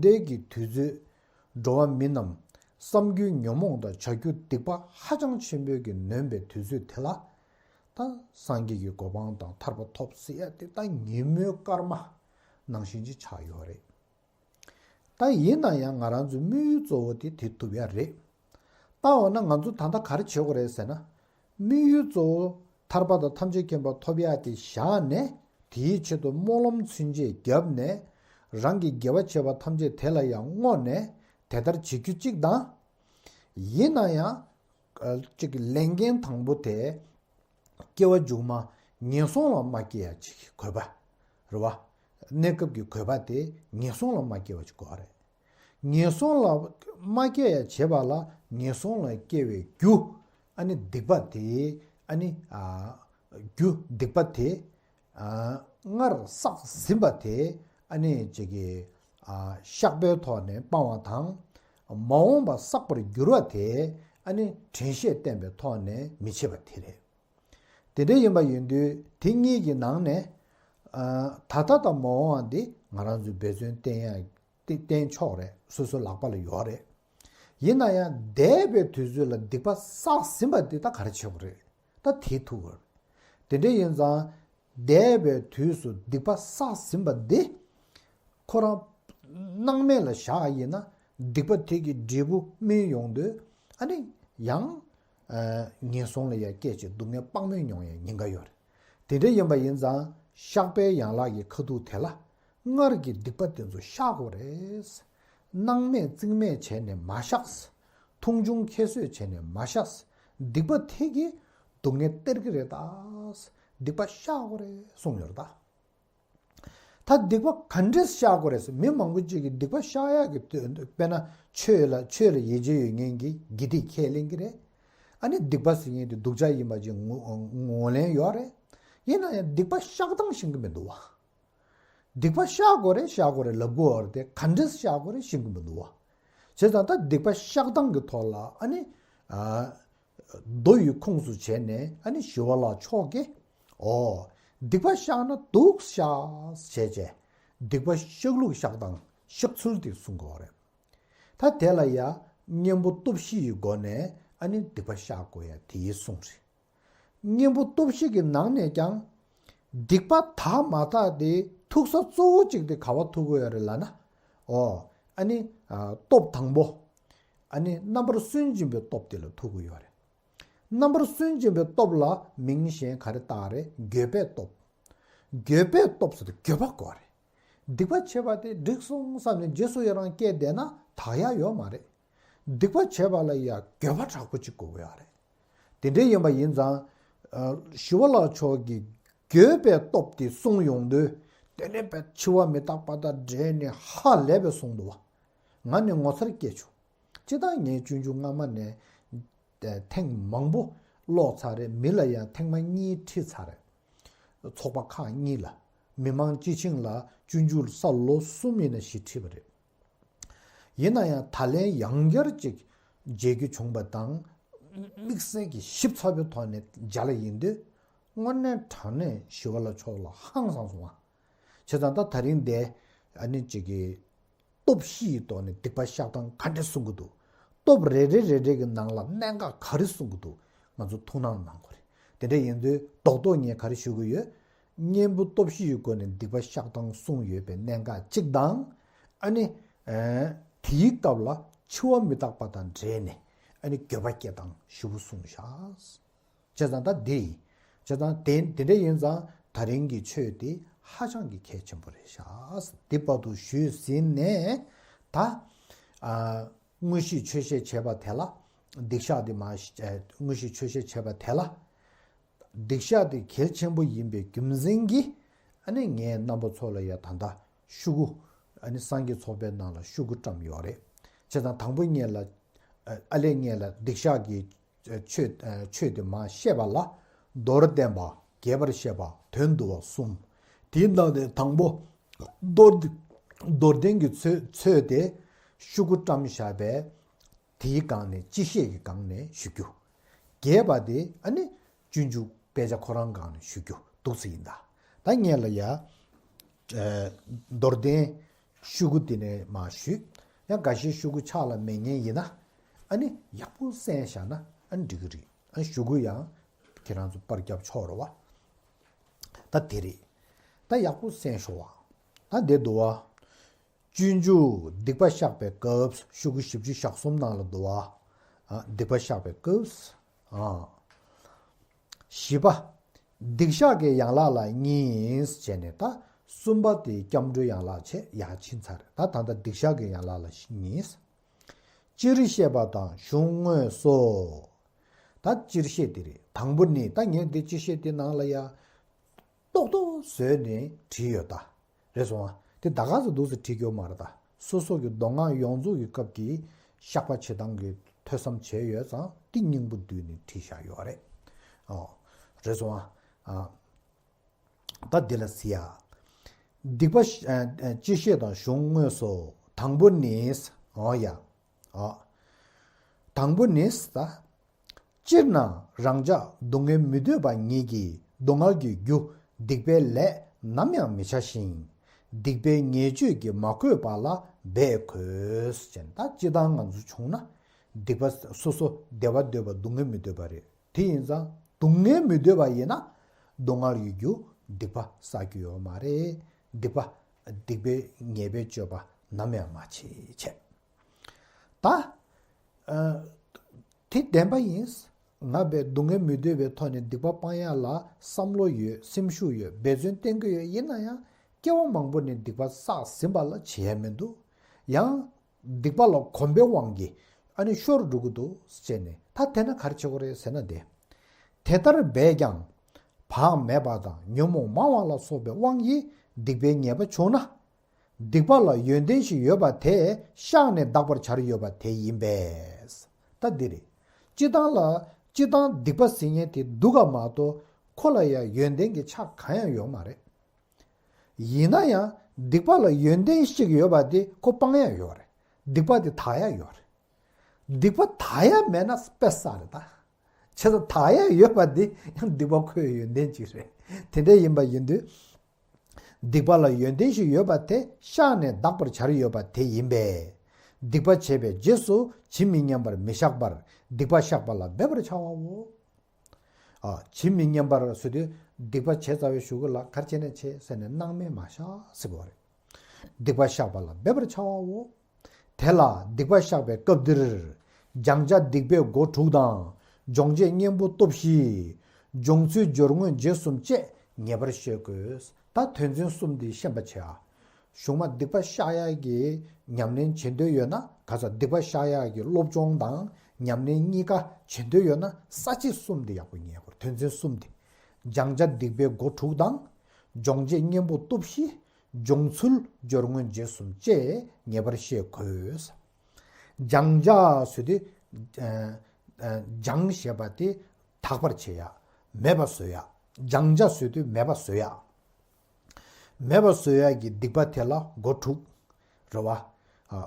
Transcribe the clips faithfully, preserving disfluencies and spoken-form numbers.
དེའི་གི་དུས་ཚོད། འགྲོ་བ་མི་རྣམས་བསམ་རྒྱུའི་ཉོན་མོངས་དང་བྱ་རྒྱུའི་སྡིག་པ་ཧ་ཅང་ཆེན་པོའི་གི་ནོན་པའི་དུས་ཚོད་དེ་ལ། ད་སངས་རྒྱས་ཀྱི་གོ་འཕང་དང་ཐར་པ་ཐོབ་ཟེར་ཡ་དེ་ད་ཉིན་མོའི་སྐར་མ་ནང་བཞིན་ཅིག་ཆགས་ཡོད་རེད། ད་ཡིན་ན་ཡང་ང་རང་ཚོའི་དམིགས་ཡུལ་གཙོ་བོ་དེ་དེ་ཐུབ་ཡ་རེད། ད་འོ་ན་ང་ཚོ་ད་ལྟ་ག་རེ་བྱེད་དགོས་རེད་ཟེར་ན། དམིགས་ཡུལ་གཙོ་བོ་ཐར་པ་དང་ཐམས་ཅད་མཁྱེན་པ་ཐོབ་ཡ་དེ་བཞག་ནས། དེའི་ཆེད་དུ་སྨོན་ལམ་ཚུན་ཆད་བརྒྱབ་ནས། རང་གི་དགེ་བ་བྱས་པ་ཐམས་ཅད་དེ་ལ་ཡང་བསྔོ་ནས་དེ་ལྟར་བྱེད་རྒྱུ་གཅིག་དང་། ཡིན་ན་ཡང་། ཨ། གཅིག་གི་ལས་འགན་དང་པོ་དེ། སྐྱེ་བ་མཇུག་མ་ངན་སོང་ལ་མ་སྐྱེ་ཡ་ཅིག་གི་དགོས་པ་རེད་བ། གནས་སྐབས་ཀྱི་དགོས་པ་དེ་ངན་སོང་ལ་མ་སྐྱེ་བ་ཅིག་དགོས་པ་རེད། ངན་སོང་ལ་མ་སྐྱེ་ཡ་བྱེད་པ་ལ་ངན་སོང་ལ་སྐྱེ་བའི་རྒྱུ། ཨ་ནི་སྡིག་པ་དེ། ཨ་ནི། ཨ། རྒྱུ་སྡིག་པ་དེ། ཨ། སྔར་བསགས་ཟིན་པ་དེ། ཨ་ནི་ཅིག་གི། ཨ། བཤགས་པའི་ཐོག་ནས་སྤང་བ་དང་། མ་འོངས་པ་བསགས་པར་འགྱུར་བ་དེ། ཨ་ནི་དྲན་ཤེས་བསྟེན་པའི་ཐོག་ནས་མི་བྱེད་པ་དེ་རེད། དེ་འདྲ་ཡིན་པ་ཡིན་དུས་དེ་གཉིས་ཀྱི་ནང་ནས། ཨ། ད་ལྟ་དང་མ་འོངས་པ་འདི་ང་རང་ཚོས་འབད་བརྩོན་བསྟེན་ཡ། བསྟེན་ཆོག་རེད། སོ་སོའི་ལག་པ་ལ་ཡོད་རེད། ཡིན་ན་ཡང་འདས་པའི་དུས་ཚོད་ལ་སྡིག་པ་བསགས་ཟིན་པ་འདི་ད་ག་རེ་བྱེད་དགོས་རེད། ད་དེ་ཐུག་དགོས་རེད། དེ་འདྲ་ཡིན་ཙང་། འདས་པའི་དུས་སུ་སྡིག་པ་བསགས་ཟིན་པ་འདི། ཁོ་རང་སྣང་མེད་ལ་བཞག་ཡིན་ན། སྡིག་པ་དེ་གི་འབྲས་བུ་སྨིན་ཡོང་དུས། ཨ་ནི་ཡང་། ཨ། ངན་སོང་ལ་ཡང་སྐྱེས་བྱས་སྡུག་བསྔལ་དཔག་མེད་མྱོང་ཡང་ཉེན་ཁ་ཡོད་རེད། དེ་འདྲ་ཡིན་པ་ཡིན་ཙང་། བཤགས་པའི་ཡན་ལག་གི་ཁ་ཐུག་དེ་ལ། སྔར་གྱི་སྡིག་པ་དེ་ཚོ་བཤགས་དགོས་རེད། སྣང་མེད་རྩིས་མེད་བྱས་ནས་མ་བཤགས། མཐོང་ཆུང་ཁྱད་གསོད་བྱས་ནས་མ་བཤགས། སྡིག་པ་དེ་གིས་སྡུག་བསྔལ་སྟེར་གྱི་རེད་ད། སྡིག་པ་བཤགས་དགོས་རེད་གསུངས་ཡོད་རེད་ད། ད་སྡིག་པ་ག་འདྲས་བཤགས་དགོས་རེད་ཟེར། མི་མང་པོ་ཅིག་གིས་སྡིག་པ་བཤགས་ཡག་གི་དོན་དུ། དཔེར་ན་ཆོས་ལ། ཆོས་ལ་ཡིད་ཆེས་ཡོད་མཁན་གྱིས་དགེ་སྡིག་ཁས་ལེན་གྱི་རེད། ཨ་ནི་སྡིག་པ་ཟེར་མཁན་དེ་སྡུག་ཅག་ཡིན་པ་ཅིག་ངོ་ངོས་ལེན་ཡོད་རེད། ཡིན་ན་ཡང་སྡིག་པ་བཤགས་སྟངས་ཤེས་ཀྱི་མི་འདུག་བ། སྡིག་པ་བཤགས་དགོས་རེད། བཤགས་དགོས་རེད་ལབ་དགོས་པ་རེད་དེ། ག་འདྲས་བཤགས་དགོས་རེད་ཤེས་ཀྱི་མི་འདུག་བ། བྱས་ཙང་ད་སྡིག་པ་བཤགས་སྟངས་ཀྱི་ཐོག་ལ། ཨ་ནི། ཨ། མདོ་ཡི་ཁུངས་སུ་བྱས་ནས། ཨ་ནི་ཞི་བ་ལྷ་མཆོག་གིས། ཨོ། སྡིག་པ་བཤགས་ན་སྡུག་བཤགས་བྱས་བྱས། སྡིག་པ་བཤགས་ལུགས་བཤགས་སྟངས་བཤགས་ཚུལ་དེ་གསུང་གི་ཡོད་རེད། ད་དེ་ལ་ཡ་གཉེན་པོ་སྟོབས་བཞི་ཡི་སྒོ་ནས། ཨ་ནི་སྡིག་པ་བཤགས་དགོས་ཡ་དེའི་གསུང་རེད། གཉེན་པོ་སྟོབས་བཞི་གི་ནང་ནས་ཀྱང་། སྡིག་པ་དག་མ་དག་དེ་ཐུག་ས་གཙོ་བོ་གཅིག་དེ་ག་བ་ཐུག་གི་ཡོད་རེད་ལབ་ན། ཨོ། ཨ་ནི། ཨ། སྟོབས་དང་པོ། ཨ་ནི་རྣམ་པར་སུན་འབྱིན་པའི་སྟོབས་དེ་ལ་ཐུག་གི་ཡོད་རེད། རྣམ་པར་སུན་འབྱིན་པའི་སྟོབས་ལ་མིང་གཞན་ག་རེ་བཏགས་རེད། འགྱོད་པའི་སྟོབས། འགྱོད་པའི་སྟོབས་ཟེར་དུས་འགྱོད་པ་དགོས་རེད། སྡིག་པ་བྱས་པ་དེ་འགྲིག་སོང་བསམ་ནས་རྗེས་སུ་ཡི་རང་སྐྱེས་བསྡད་ན་དག་ཡ་ཡོད་མ་རེད། སྡིག་པ་བྱས་པ་ལ་ཡ་འགྱོད་པ་དྲག་པོ་ཅིག་དགོས་ཀྱི་ཡོད་རེད། དེ་འདྲ་ཡིན་པ་ཡིན་ཙང་། ཨ། ཞི་བ་ལྷ་མཆོག་གིས་འགྱོད་པའི་སྟོབས་དེ་གསུངས་ཡོང་དུས། དེ་ནས་དཔེ་འཆི་བ་མི་རྟག་པ་དང་འབྲེལ་ནས་ཧ་ལས་པའི་གསུངས་འདུག་བ། ང་ནི་ངོ་མཚར་སྐྱེས་བྱུང་། སྤྱིར་བཏང་ངས་སྤྱོད་འཇུག་སྔ་མ་ནས་ཐེངས་མང་པོ་ཀློག་ཚར་རེད། མི་ལ་ཡང་ཐེངས་མ་གཉིས་ཁྲིད་ཚར་རེད། ཚོགས་པ་ཁག་གཉིས་ལ། མི་མང་སྤྱི་བྱིངས་ལ་སྤྱོད་འཇུག་ས་ལོ་གསུམ་ཡིན་ན་བཞི་ཁྲིད་པ་རེད། ཡིན་ན་ཡང་ད་ལན་ཡང་བསྐྱར་ཅིག་མཇལ་རྒྱུ་བྱུང་བ་དང་། དམིགས་བསལ་གྱི་ཞིབ་ཚགས་པོའི་ཐོག་ནས་མཇལ་ཡིན་དུས། དངོས་གནས་དྲང་གནས་ཞི་བ་ལྷ་མཆོག་ལ་ཧང་སངས་སོང་བ། བྱས་ཙང་ད་ད་རིང་འདི། ཨ་ནི་ཅིག་གི། སྟོབས་བཞི་ཡི་ཐོག་ནས་སྡིག་པ་བཤགས་སྟངས་ག་འདྲས་གསུང་གི་འདུག་སྟོབས་རེ་རེ་རེ་རེ་གི་ནང་ལ་གནད་འགག་ག་རེ་གསུང་གི་འདུག་ང་ཚོ་ཐུགས་སྣང་གནང་དགོས་རེད། དེ་འདྲ་ཡིན་དུས་རྡོག་རྡོག་ངས་ག་རེ་ཞུ་གི་ཡོད། གཉེན་པོ་སྟོབས་བཞི་ཡི་སྒོ་ནས་སྡིག་པ་བཤགས་སྟངས་གསུངས་ཡོད་པའི་གནད་འགག་གཅིག་དང་། ཨ་ནི། ཨ། དེའི་སྐབས་ལ་འཆི་བ་མི་རྟག་པ་དང་འབྲེལ་ནས། ཨ་ནི་འགྱོད་པ་སྐྱེ་སྟངས་ཞིབ་པོ་གསུངས་བཞག་བྱས་ཙང་ད་འདི་ཡིན། བྱས་ཙང་དེ་དེ་འདྲ་ཡིན་ཙང་ད་རིང་གི་ཆོས་དེ་ཧ་ཅང་གི་གལ་ཆེན་པོ་རེད་ཤག་འདི་བར་དུ་ཞུས་ཟིན་ནས་ད། ཨ། དངོས་གཞིའི་ཆོས་བཤད་བྱས་པ་དེ་ལ། སྡིག་བཤགས་དེ་མ། དངོས་གཞིའི་ཆོས་བཤད་བྱས་པ་དེ་ལ། སྡིག་བཤགས་དེ་གལ་ཆེན་པོ་ཡིན་པའི་རྒྱུ་མཚན་གྱིས། ཨ་ནི་ངས་རྣམ་པ་ཚོ་ལ་ཡ་ད་ལྟ་ཤོག་གུ། ཨ་ནི་སངས་རྒྱས་ཚོགས་པའི་ནང་ལ་ཤོག་གུ་བཀྲམ་ཡོད་རེད། བྱས་ཙང་དང་པོ་ངས་ལ། ཨ་ལས་ངས་ལ་སྡིག་བཤགས་ཀྱི། ཆོས། ཆོས་དེ་མར་བཤད་པ་ལ། མདོར་བསྟན་པ། རྒྱས་པར་བཤད་པ། དོན་བསྡུ་བ་གསུམ། དེའི་ནང་ནས་དང་པོ། མདོར། མདོར་བསྟན་གྱི་ཚོད། ཚོད་དེ་ཤོག་གུ་བཀྲམ་བཞག་པས། དེའི་སྒང་ནས་སྤྱི་བཤད་ཀྱི་སྒང་ནས་ཞུ་རྒྱུ། རྒྱས་པ་དེ་ཨ་ནི་སྤྱོད་འཇུག་དཔེ་ཆ་ཁོ་རང་སྒང་ནས་ཞུ་རྒྱུ་འདུག་སེ་ཡིན་ད། ད་ངས་ལ་ཡ། ཨ། མདོར་བསྟན། ཤོག་གུ་དེ་ནས་མར་ཞུས། ཡང་འགའ་ཤས་ཤོག་གུ་ཕྱག་ལ་མེད་མཁན་ཡིན་ན། ཨ་ནི་ཡག་པོ་གསན་བཞག་ན་ཨ་ནི་འགྲིག་གི་རེད། ཨ་ནི་ཤོག་གུ་ཡང་ཁྱེད་རང་ཚོ་པར་རྒྱབ་ཆོག་རེད་བ། ད་དེ་རེད། ད་ཡག་པོ་གསན་ཤོག་བ། ད་འདི་འདུག་བ། སྤྱོད་འཇུག་སྡིག་པ་བཤགས་པའི་སྐབས། ཤོག་གུ་བཞི་བཅུ་ཞེ་གསུམ་ནང་ལ་འདུག་བ། ཨ། སྡིག་པ་བཤགས་པའི་སྐབས། ཨ། བཞི་པ། སྡིག་བཤགས་ཀྱི་ཡན་ལག་ལ་གཉིས་བྱས་ནས། ད་གསུམ་པ་དེ་སྐྱབས་འགྲོའི་ཡན་ལག་བྱས། ཡར་ཕྱིན་ཚར། ད་ད་ལྟ་སྡིག་བཤགས་ཀྱི་ཡན་ལག་ལ་གཉིས། སྤྱིར་བཤད་པ་དང་གཞུང་དངོས་སོ། ད་སྤྱིར་བཤད་དེ་རེད། དང་པོ་ནི། ད་ངས་འདི་སྤྱིར་བཤད་དེ་ནང་ལ་ཡ་ཏོག་ཏོག་བཟོས་ནས་བྲིས་ཡོད་ད། རེད་སོང་ཨ། དེ་ད་ག་ཚོད་འདུག་སེ་བྲིས་ཡོད་མ་རེད་ད། སོ་སོ་གི་མདོ་སྔགས་ཡོངས་རྫོགས་ཀྱི་སྐབས་ཀྱི་བཤགས་པ་བྱེད་སྟངས་ཀྱི་ཐོས་བསམ་བྱས་ཡོད་ཙང་དེ་སྙིང་པོ་བསྡུས་ནས་བྲིས་བཞག་ཡོད་རེད། ཨོ། རེད་སོང་ཨ། ཨ། ད་འདི་ལ་གཟིགས་ཡ། སྡིག་པ་ཤ- ཨ། ཨ། སྤྱིར་བཤད་དང་གཞུང་དངོས་སོ། དང་པོ་ནི། ཨོ་ཡ། ཨོ། དང་པོ་ནི་ད། སྤྱིར་ན་རང་ཅག་སྡུག་བསྔལ་མི་འདོད་པ་ཉིད་ཀྱིས་སྡུག་བསྔལ་གྱི་རྒྱུ་སྡིག་པའི་ལས་ནམ་ཡང་མི་བྱ་ཞིང་། སྡིག་པའི་ཉེས་སྤྱོད་ཀྱིས་མ་གོས་པ་ལ་འབད་དགོས། ཅེས། ད་སྤྱིར་བཏང་ང་ཚོ་བྱུང་ན་སྡིག་པ་སོ་སོ་བདེ་བ་འདོད་པ་སྡུག་བསྔལ་མི་འདོད་པ་རེད། དེ་ཡིན་ཙང་སྡུག་བསྔལ་མི་འདོད་པ་ཡིན་ན་སྡུག་བསྔལ་གྱི་རྒྱུ་སྡིག་པ་བསགས་རྒྱུ་ཡོད་མ་རེད། སྡིག་པ་སྡིག་པའི་ཉེས་པའི་སྤྱོད་པ་ནམ་ཡང་མ་བྱེད་བྱས། ད། ཨ། དེ་བདེན་པ་ཡིན། ང་བས་སྡུག་བསྔལ་མི་འདོད་པའི་ཐོག་ནས་སྡིག་པ་སྤང་ཡ་ལ་བསམ་བློ་ཡོད། སེམས་ཤུགས་ཡོད། འབད་བརྩོན་བསྟེན་གྱི་ཡོད། ཡིན་ན་ཡང་སྐྱེ་བ་མང་པོ་ནས་སྡིག་པ་བསགས་ཟིན་པ་ལ་བྱེད་ཡ་མི་འདུག། ཡང་སྡིག་པ་ལ་གོམས་པའི་དབང་གིས་ཨ་ནི་ཤོར་འགྲོ་གི་འདུག་ཟེར་ནས། ད་དེ་ན་ག་རེ་བྱེད་དགོས་རེད་ཟེར་ན། དེ་དེ་ལྟར་འབད་ཀྱང་བག་མེད་པ་དང་ཉོན་མོངས་མང་བ་ལ་སོགས་པའི་དབང་གིས་སྡིག་པའི་ཉེས་པ་བྱུང་ན། སྡིག་པ་ལ་ཡོན་ཏན་ཞིག་ཡོད་པ་དེ་བཤགས་ནས་འདག་པར་བྱར་ཡོད་པ་དེ་ཡིན་པས། ད་འདི་རེད། སྤྱིར་བཏང་ལ་སྤྱིར་བཏང་སྡིག་པ་ཟེར་མཁན་དེ་སྡུག་ག་མ་གཏོགས་ཁོ་ལ་ཡང་ཡོན་ཏན་གྱི་ཆ་གང་ཡང་ཡོད་མ་རེད། ཡིན་ན་ཡང་སྡིག་པ་ལ་ཡོན་ཏན་ཞིག་ཡོད་པ་དེ་ཁོ་སྤང་ཡ་ཡོད་རེད། སྡིག་པ་དེ་དག་ཡ་ཡོད་རེད། སྡིག་པ་དག་ཡ་མེད་ན་དཔེ་བསགས་རེད་ད། བྱས་ཙང་དག་ཡ་ཡོད་པ་འདི་ཡང་སྡིག་པ་ཁོའི་ཡོན་ཏན་ཅིག་རེད། དེ་འདྲ་ཡིན་པ་ཡིན་དུས། སྡིག་པ་ལ་ཡོན་ཏན་ཞིག་ཡོད་པ་དེ་བཤགས་ནས་འདག་པར་བྱར་ཡོད་པ་དེ་ཡིན་པས། སྡིག་པ་བྱས་པའི་རྗེས་སུ་ཇི་མི་སྙམ་པར་མི་བཤགས་པར་སྡིག་པ་བཤགས་པ་ལ་འབད་པར་བྱ་བའོ། ཨ། ཇི་མི་སྙམ་པར་ཟེར་དུས་སྡིག་པ་བྱས་ཚར་བའི་གཞུག་གུ་ལ་ག་རེ་བྱས་ནས་བྱས་ཟེར་ནས་སྣང་མེད་མ་བཞག་ཟེར་དགོས་རེད། སྡིག་པ་བཤགས་པ་ལ་འབད་པར་བྱ་བའོ། དེ་ལ་སྡིག་པ་བཤགས་པའི་སྐབས་འདིར། སྦྱང་བྱ་སྡིག་པའི་སྒོ་དྲུག་དང་། སྦྱོང་བྱེད་གཉེན་པོ་སྟོབས་བཞི། སྦྱོང་ཚུལ་སྦྱོར་དངོས་རྗེས་གསུམ་བཅས་ངེས་པར་ཤེས་དགོས། ད་དོན་ཚན་གསུམ་འདི་ཤེས་པ་བྱས་ཨ། གཞུག་མ་སྡིག་པ་བཤགས་ཡག་གི་ཉམས་ལེན་བྱེད་འདོད་ཡོད་ན། ག་ས་སྡིག་པ་བཤགས་ཡག་གི་སློབ་སྦྱོང་དང་ཉམས་ལེན་གཉིས་ཀ་བྱེད་འདོད་ཡོད་ན་ས་བཅད་གསུམ་འདི་ཡག་པོ་ཉན་དགོས། དོན་ཚན་གསུམ་འདི། སྦྱང་བྱ་སྡིག་པའི་སྒོ་དྲུག་དང་། སྦྱོང་བྱེད་གཉེན་པོ་སྟོབས་བཞི། སྦྱོང་ཚུལ་སྦྱོར་དངོས་རྗེས་གསུམ་བཅས་ངེས་པར་ཤེས་དགོས། སྦྱང་བྱ་ཟེར་དུས། ཨ། ཨ། སྦྱང་ཞེས་པ་དེ་དག་པར་བྱེད་ཡ། མེད་པ་བཟོ་ཡ། སྦྱང་བྱ་ཟེར་དུས་མེད་པ་བཟོ་ཡ། མེད་པ་བཟོ་ཡ་གི་སྡིག་པ་དེ་ལ་སྒོ་དྲུག་རེད་བ། ཨ།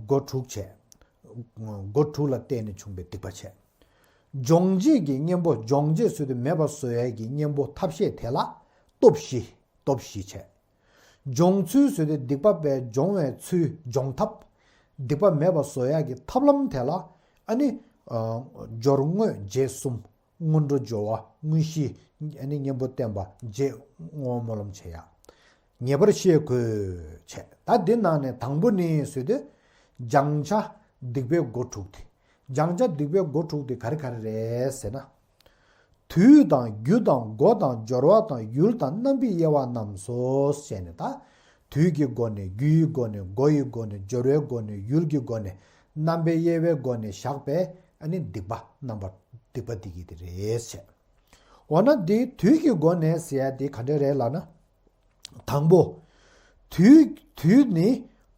སྒོ་དྲུག་བྱས། སྒོ་དྲུག་ལ་བརྟེན་ནས་བྱུང་བའི་སྡིག་པ་བྱས། སྦྱོང་བྱེད་ཀྱི་གཉེན་པོ། སྦྱོང་བྱེད་ཟེར་དུས་མེད་པ་བཟོ་ཡ་གི་གཉེན་པོ་ཐབས་ཤེས་དེ་ལ་སྟོབས་བཞི། སྟོབས་བཞི་བྱས། སྦྱོང་ཚུལ་ཟེར་དུས་སྡིག་པ་པའི་སྦྱོང་བའི་ཚུལ། སྦྱོང་ཐབས། སྡིག་པ་མེད་པ་བཟོ་ཡ་གི་ཐབས་ལམ་དེ་ལ་ཨ་ནི། ཨ། སྦྱོར་དངོས་རྗེས་གསུམ། སྔོན་འགྲོ་སྦྱོར་བ། དངོས་གཞི། ཨ་ནི་གཉེན་པོ་བསྟེན་པ། རྗེས་བསྔོ་སྨོན་ལམ་བྱེད་ཡ། ངེས་པར་ཤེས་དགོས་བྱས། ད་འདི་ནང་ནས་དང་པོ་ནི་ཟེར་དུས། སྦྱང་བྱ་སྡིག་པའི་སྒོ་དྲུག་དེ། སྦྱང་བྱ་སྡིག་པའི་སྒོ་དྲུག་དེ་ག་རེ་ག་རེ་རེད་ཟེར་ན། དུས་དང་རྒྱུ་དང་སྒོ་དང་སྦྱོར་བ་དང་ཡུལ་དང་རྣམ་པའི་དབྱེ་བ་རྣམས་སོ། ཞེས་ནས་ད། དུས་ཀྱི་སྒོ་ནས། རྒྱུ་ཡི་སྒོ་ནས། སྒོ་ཡི་སྒོ་ནས། སྦྱོར་བའི་སྒོ་ནས། ཡུལ་གྱི་སྒོ་ནས། རྣམ་པའི་དབྱེ་བའི་སྒོ་ནས་བཞག་པའི་ཨ་ནི་སྡིག་པ་རྣམ་པ། སྡིག་པ་འདི་གི་དེ་རེད་ཟེར། འོ་ན་འདི་དུས་ཀྱི་སྒོ་ནས་ཟེར་ཡ་འདི་ག་འདྲ་རེད་ལབ་ན། དང་པོ། དུས་དུས་ནི་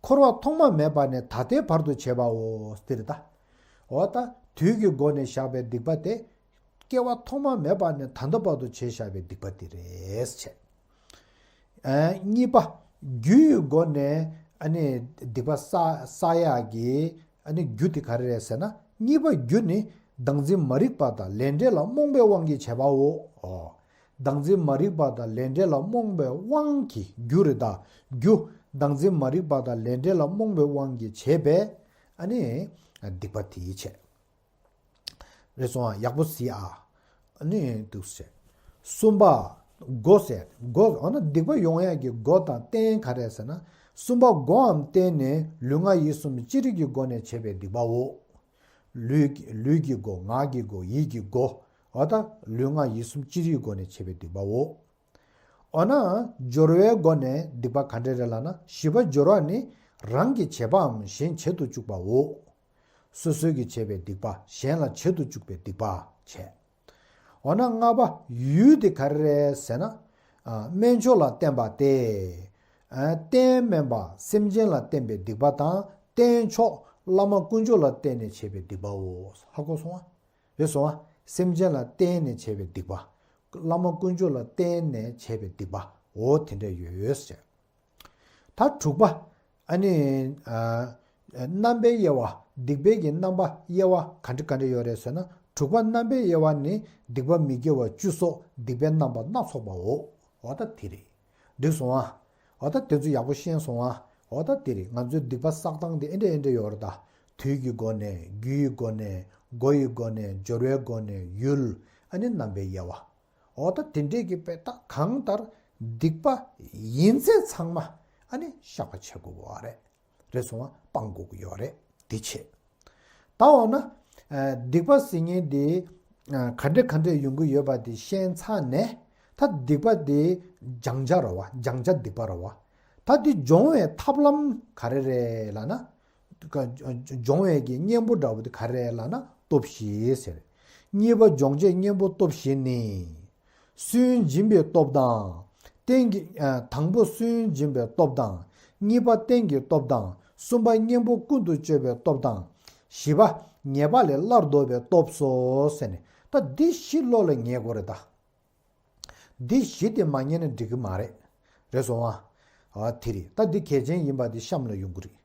འཁོར་བ་ཐོག་མ་མེད་པ་ནས་ད་ལྟའི་བར་དུ་བྱས་པའོ། འདི་རེད་ད། འོ་ད་དུས་ཀྱི་སྒོ་ནས་བཞག་པའི་སྡིག་པ་དེ། སྐྱེ་བ་ཐོག་མ་མེད་པ་ནས་ད་ལྟ་བར་དུ་བྱས་བཞག་པའི་སྡིག་པ་དེ་རེད་བྱས། ཨ། གཉིས་པ། རྒྱུ་ཡི་སྒོ་ནས་ཨ་ནི་སྡིག་པ་བསགས་བསགས་ཡག་གི་ཨ་ནི་རྒྱུ་དེ་ག་རེ་རེད་ཟེར་ན། གཉིས་པ་རྒྱུ་ནི་བདག་འཛིན་མ་རིག་པ་དང་ལས་འབྲས་ལ་རྨོངས་པའི་དབང་གིས་བྱས་པའོ། ཨོ། བདག་འཛིན་མ་རིག་པ་དང་ལས་འབྲས་ལ་རྨོངས་པའི་དབང་གིས། རྒྱུ་རེད་ད། རྒྱུ། བདག་འཛིན་མ་རིག་པ་དང་ལས་འབྲས་ལ་རྨོངས་པའི་དབང་གིས་བྱས་པས་ཨ་ནི་སྡིག་པ་དེ་བྱས། རེད་སོང་ཨ། ཡག་པོ་གཟིགས་ཨ། ཨ་ནི་འདུག་ཟེར། གསུམ་པ། སྒོ་ཟེར། སྒོ་འོ་ན་སྡིག་པ་ཡོང་ཡག་གི་སྒོ་དང་རྟེན་ག་རེ་ཟེར་ན། གསུམ་པ་སྒོའམ་རྟེན་ནི་ལུས་ངག་ཡིད་གསུམ་ཅི་རིགས་ཀྱི་སྒོ་ནས་བྱས་པའི་སྡིག་པའོ། ལུས་ལུས་ཀྱི་སྒོ། ངག་གི་སྒོ། ཡིད་ཀྱི་སྒོ། འོ་ད་ལུས་ངག་ཡིད་གསུམ་ཅི་རིགས་སྒོ་ནས་བྱས་པའི་སྡིག་པའོ། འོ་ན་སྦྱོར་བའི་སྒོ་ནས་སྡིག་པ་ག་འདྲ་རེད་ལབ་ན། བཞི་པ་སྦྱོར་བ་ནི་རང་གི་བྱེད་པའམ་གཞན་བྱེད་དུ་བཅུག་པའོ། སོ་སོའི་གིས་བྱས་པའི་སྡིག་པ་གཞན་ལ་བྱེད་དུ་བཅུག་པའི་སྡིག་པ་བྱས། འོ་ན་ལྔ་པ་ཡུལ་དེ་ག་རེ་རེད་ཟེར་ན། ཨ་དམན་མཆོག་ལ་བརྟེན་པ་སྟེ། ཨ་རྟེན་དམན་པ་སེམས་ཅན་ལ་བརྟེན་པའི་སྡིག་པ་དང་། རྟེན་མཆོག་བླ་མ་དཀོན་མཆོག་ལ་བརྟེན་ནས་བྱས་པའི་སྡིག་པའོ། ཧ་གོ་སོང་ཨ། རེད་སོང་ཨ། སེམས་ཅན་ལ་བརྟེན་ནས་བྱས་པའི་སྡིག་པ། བླ་མ་དཀོན་མཆོག་ལ་བརྟེན་ནས་བྱས་པའི་སྡིག་པ། འོ་དེ་འདྲ་ཡོད་ཟེར། ད་དྲུག་པ། ཨ་ནི། ཨ་རྣམ་པའི་དབྱེ་བ། སྡིག་པའི་གི་རྣམ་པ་དབྱེ་བ་ག་འདྲ་ག་འདྲ་ཡོད་རེད་ཟེར་ན། དྲུག་པ་རྣམ་པའི་དབྱེ་བ་ནི། སྡིག་པ་མི་དགེ་བ་བཅུ་སོགས་སྡིག་པའི་རྣམ་པ་སྣ་ཚོགས་པའོ། འོ་ད་དེ་རེད། འགྲིག་སོང་ཨ། འོ་ད་དེ་ཚོ་ཡག་པོ་ཤེས་སོང་ཨ། འོ་ད་དེ་རེད། ང་ཚོའི་སྡིག་པ་བསགས་སྟངས་དེ་ཨེ་འདྲ་ཨེ་འདྲ་ཡོད་རེད་ད། དུས་ཀྱི་སྒོ་ནས། རྒྱུ་ཡི་སྒོ་ནས། སྒོ་ཡི་སྒོ་ནས། སྦྱོར་བའི་སྒོ་ནས། ཡུལ། ཨ་ནི་རྣམ་པའི་དབྱེ་བ། འོ་ད་དེ་འདྲས་ཀྱི་དཔེ་ད་གང་ལྟར་སྡིག་པ་ཡིན་ཚད་ཚང་མ་ཨ་ནི་བཤགས་པ་བྱེད་དགོས་པ་རེད། རེད་སོང་བ། སྤང་དགོས་ཀྱི་ཡོད་རེད། དེ་བྱེད། ད་འོ་ན། ཨ་སྡིག་པ་ཟེར་མཁན་དེ། ཨ་ག་འདྲ་ག་འདྲ་ཡོང་གི་ཡོད་པ་དེ་ཤེས་ཚར་ནས། ད་སྡིག་པ་དེ་སྦྱང་བྱ་རེད་བ། སྦྱང་བྱ་སྡིག་པ་རེད་བ། ད་དེ་སྦྱོང་བའི་ཐབས་ལམ་ག་རེ་རེད་ལབ་ན། སྦྱོང་བའི་གི་གཉེན་པོ་འདྲ་བོ་དེ་ག་རེ་ལབ་ན་སྟོབས་བཞི་ཟེར། གཉིས་པ་སྦྱོང་བྱེད་གཉེན་པོ་སྟོབས་བཞི་ནི། སུན་འབྱིན་པའི་སྟོབས་དང་། རྟེན་གྱི། ཨ་དང་པོ་སུན་འབྱིན་པའི་སྟོབས་དང་། གཉིས་པ་རྟེན་གྱི་སྟོབས་དང་། གསུམ་པ་གཉེན་པོ་ཀུན་ཏུ་སྤྱོད་པའི་སྟོབས་དང་། བཞི་པ་ཉེས་པ་ལས་སླར་ལྡོག་པའི་སྟོབས་སོ་ཟེར་ནས། ད་འདི་བཞི་བློ་ལ་ངེས་དགོས་རེད་ད། འདི་བཞི་དེ་མ་རྙེད་ན་འགྲིག་གི་མ་རེད། རེད་སོང་ཨ། ཨ་དེ་རེད། ད་འདི་གལ་ཆེན་ཡིན་པ་འདི་གཤམ་ལ་ཡོང་གི་རེད།